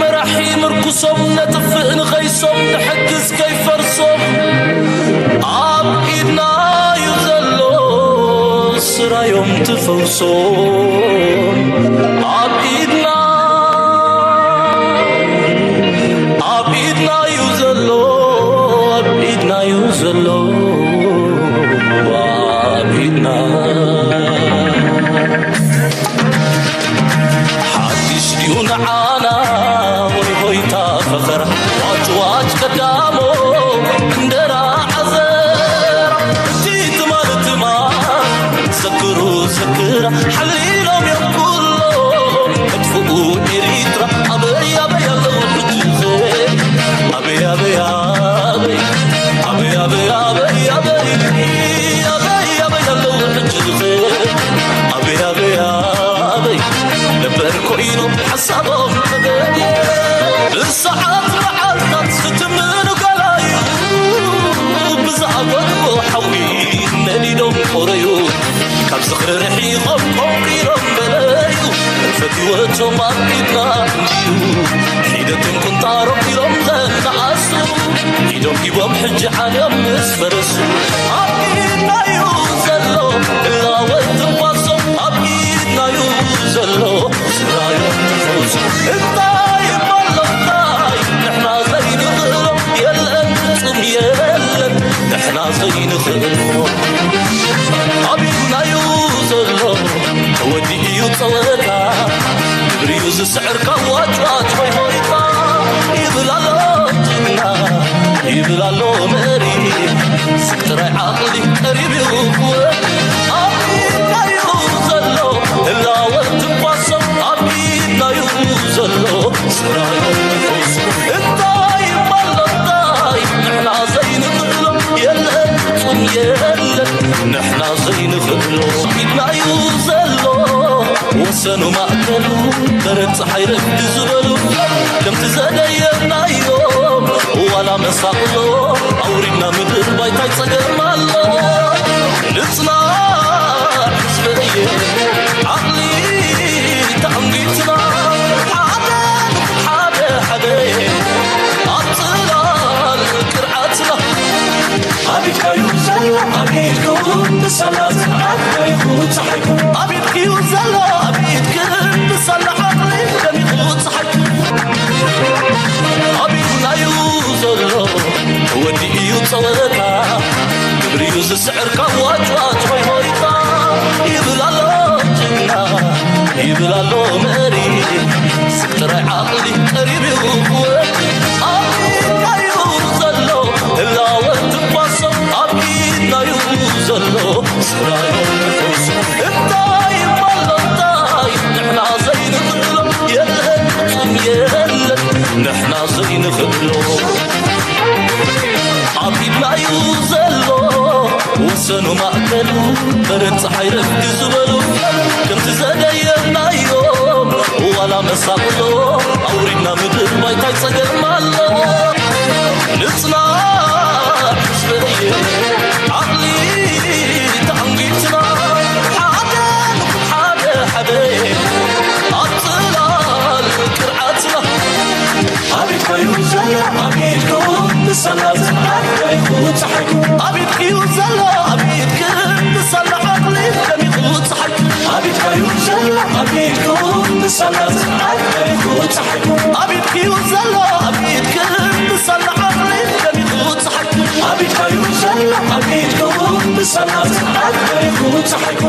መራሒ ምርኩሶም ነጥፍእ ንኸይሶም ንሕግዝ ከይፈርሶም ኣብ ኢድና እዩ ዘሎ ስራዮም ትፈውሶም ኣብ ኢድና ኣብ ኢድና እዩ ዘሎ ኣብ ኢድና እዩ ዘሎ ኣብ ኢድና ሓድሽ ድዩ ንዓና ወይ ሆይታ ፈኸራ ዋጭ ዋጭ ቀዳሞ እንደራ ዓዘራ እቲ ትማል ትማል ዘክሩ ዘክራ ሓሊሎም እዮም ኩሎም መጥፍኡ ኤሪትራ ኣበይ ኣበይ ኣለዉ ሕጂ ኸ ኣበይ ኣበይ ኣበይ ኣበይ ኣበይ ኣበይ ኣበይ ኣበይ ኣበይ ኣለዉ ሕጂ ኸ ኣበይ ኣበይ ኣበይ ነበር ኮይኖም ሓሳቦም ተገዲ ብሰዓት መዓልታት ዝትምኑ ገላዩ ብዝኣገድዎ ሓዊ ነዲዶም ቆረዩ ካብ ዝኽሪ ርሒቖም ቆንቂሮም በለዩ ህይወቶም ኣብ ኢድና እንዲዩ ሒደትን ቁንጣሮም ኢሎም ዘናኣሱ ኢዶም ሂቦም ሕጂ ዓለም ምስ ፈረሱ ኣብ ኢድናዩ ዘሎ ህላወ ትንፋሶም ኣብ ኢድናዩ ዘሎ ስራዮም ትፈውሱ እንታይ እሞ ኣሎ እንታይ ንሕና ዘይንኽእሎ የለን ፍጹም የለን ንሕና ዘይንኽእሎ ኣብ ኢድናዩ ዘሎ ተወዲኡ እዩ ጸወታ ግብሪ እዩ ዝስዕር ካብ ዋጭዋጭ ሆይ ሆይታ ይብል ኣሎ ጅግና ይብል ኣሎ መሪ ስብ ጥራይ ዓቕሊ ቀሪብ እዩ ክወድ ኣብ ኢድናዩ ዘሎ ህላወ ትንፋሶም ኣብ ኢድናዩ ዘሎ ስራዮም እንታይ ይባል እንታይ ንሕና ዘይንኽእሎ የለን ፍጹም የለን ንሕና ዘይንኽእሎ ኢድናዩ ዘሎ ወሰኑ ማእከሉ በረድ ፀሓይ ረፍዲ ዝበሉ ከምቲ ዘደየናዮም ዋላ መሳቕሎ ኣውሪድና ምድር ባይታይ ፀገም ኣሎ ንፅና ሕዝበየ ዓቕሊ ተኣንጊትና ሓደ ሓደ ሓደ ኣብ ፅላል ቅርዓትና ኣቢድካዩ ዘሎ ኣቢድኩ ብሰላ ዝዓበይኩ ፀሓይኩ ኣቢድክዩ ዘሎ ኣቢድክ ብሰላ ዓቕሊ ደሚቑ ፀሓይኩ ኣቢድናዩ ዘሎ ተወዲኡ እዩ ፀወታ ግብሪዩ ዝስዕር ካብ ዋጭዋጭ ሆይ ሆይታ ይብል ኣሎ ጅግና ይብል ኣሎ መሪ ስብ ጥራይ ዓቕሊ ቀሪብ እዩ ክወድ ኣብ ኢድናዩ ዘሎ ህላወ ትንፋሶም ኣብ ኢድናዩ ዘሎ ስራዮም ንፈውሱ እንታይ ይባል እንታይ ንሕና ዘይንኽእሎ የለን ፍጹም የለን ንሕና ዘይንኽእሎ ኣብ ኢድናዩ ዘሎ ወሰኑ ማእከሉ በረድ ፀሓይ ረፍዲ ዝበሉ ከምቲ ዘደየናዮም ዋላ መሳቕሎ ኣውሪድና ምድር ባይታይ ፀገም ኣሎ ንፅና ሕዝበየ ዓቕሊ ተኣንጊትና ሓደ ንኹን ሓደ ሓደ ኣብ ፅላል ቅርዓትና ኣቤት ኮይኑ ዘሎ ኣቤት ክውን ብሰላ ዝዓበይኩ ፀሓይኩ ኣቤት ክዩ ዘሎ ኣቤት ክን ብሰላ ዓቕሊ ደሚቑ ፀሓይኩ ኣቤት ኮይኑ ዘሎ ኣቤት ክውን ብሰላ ዝዓበይኩ ፀሓይኩ ኣቤት ክዩ ዘሎ ኣቤት ክን ብሰላ ዓቕሊ ደሚቑ ፀሓይኩ ኣቤት ኮይኑ ዘሎ ኣቤት ክውን ብሰላ ዝዓበይኩ ፀሓይኩ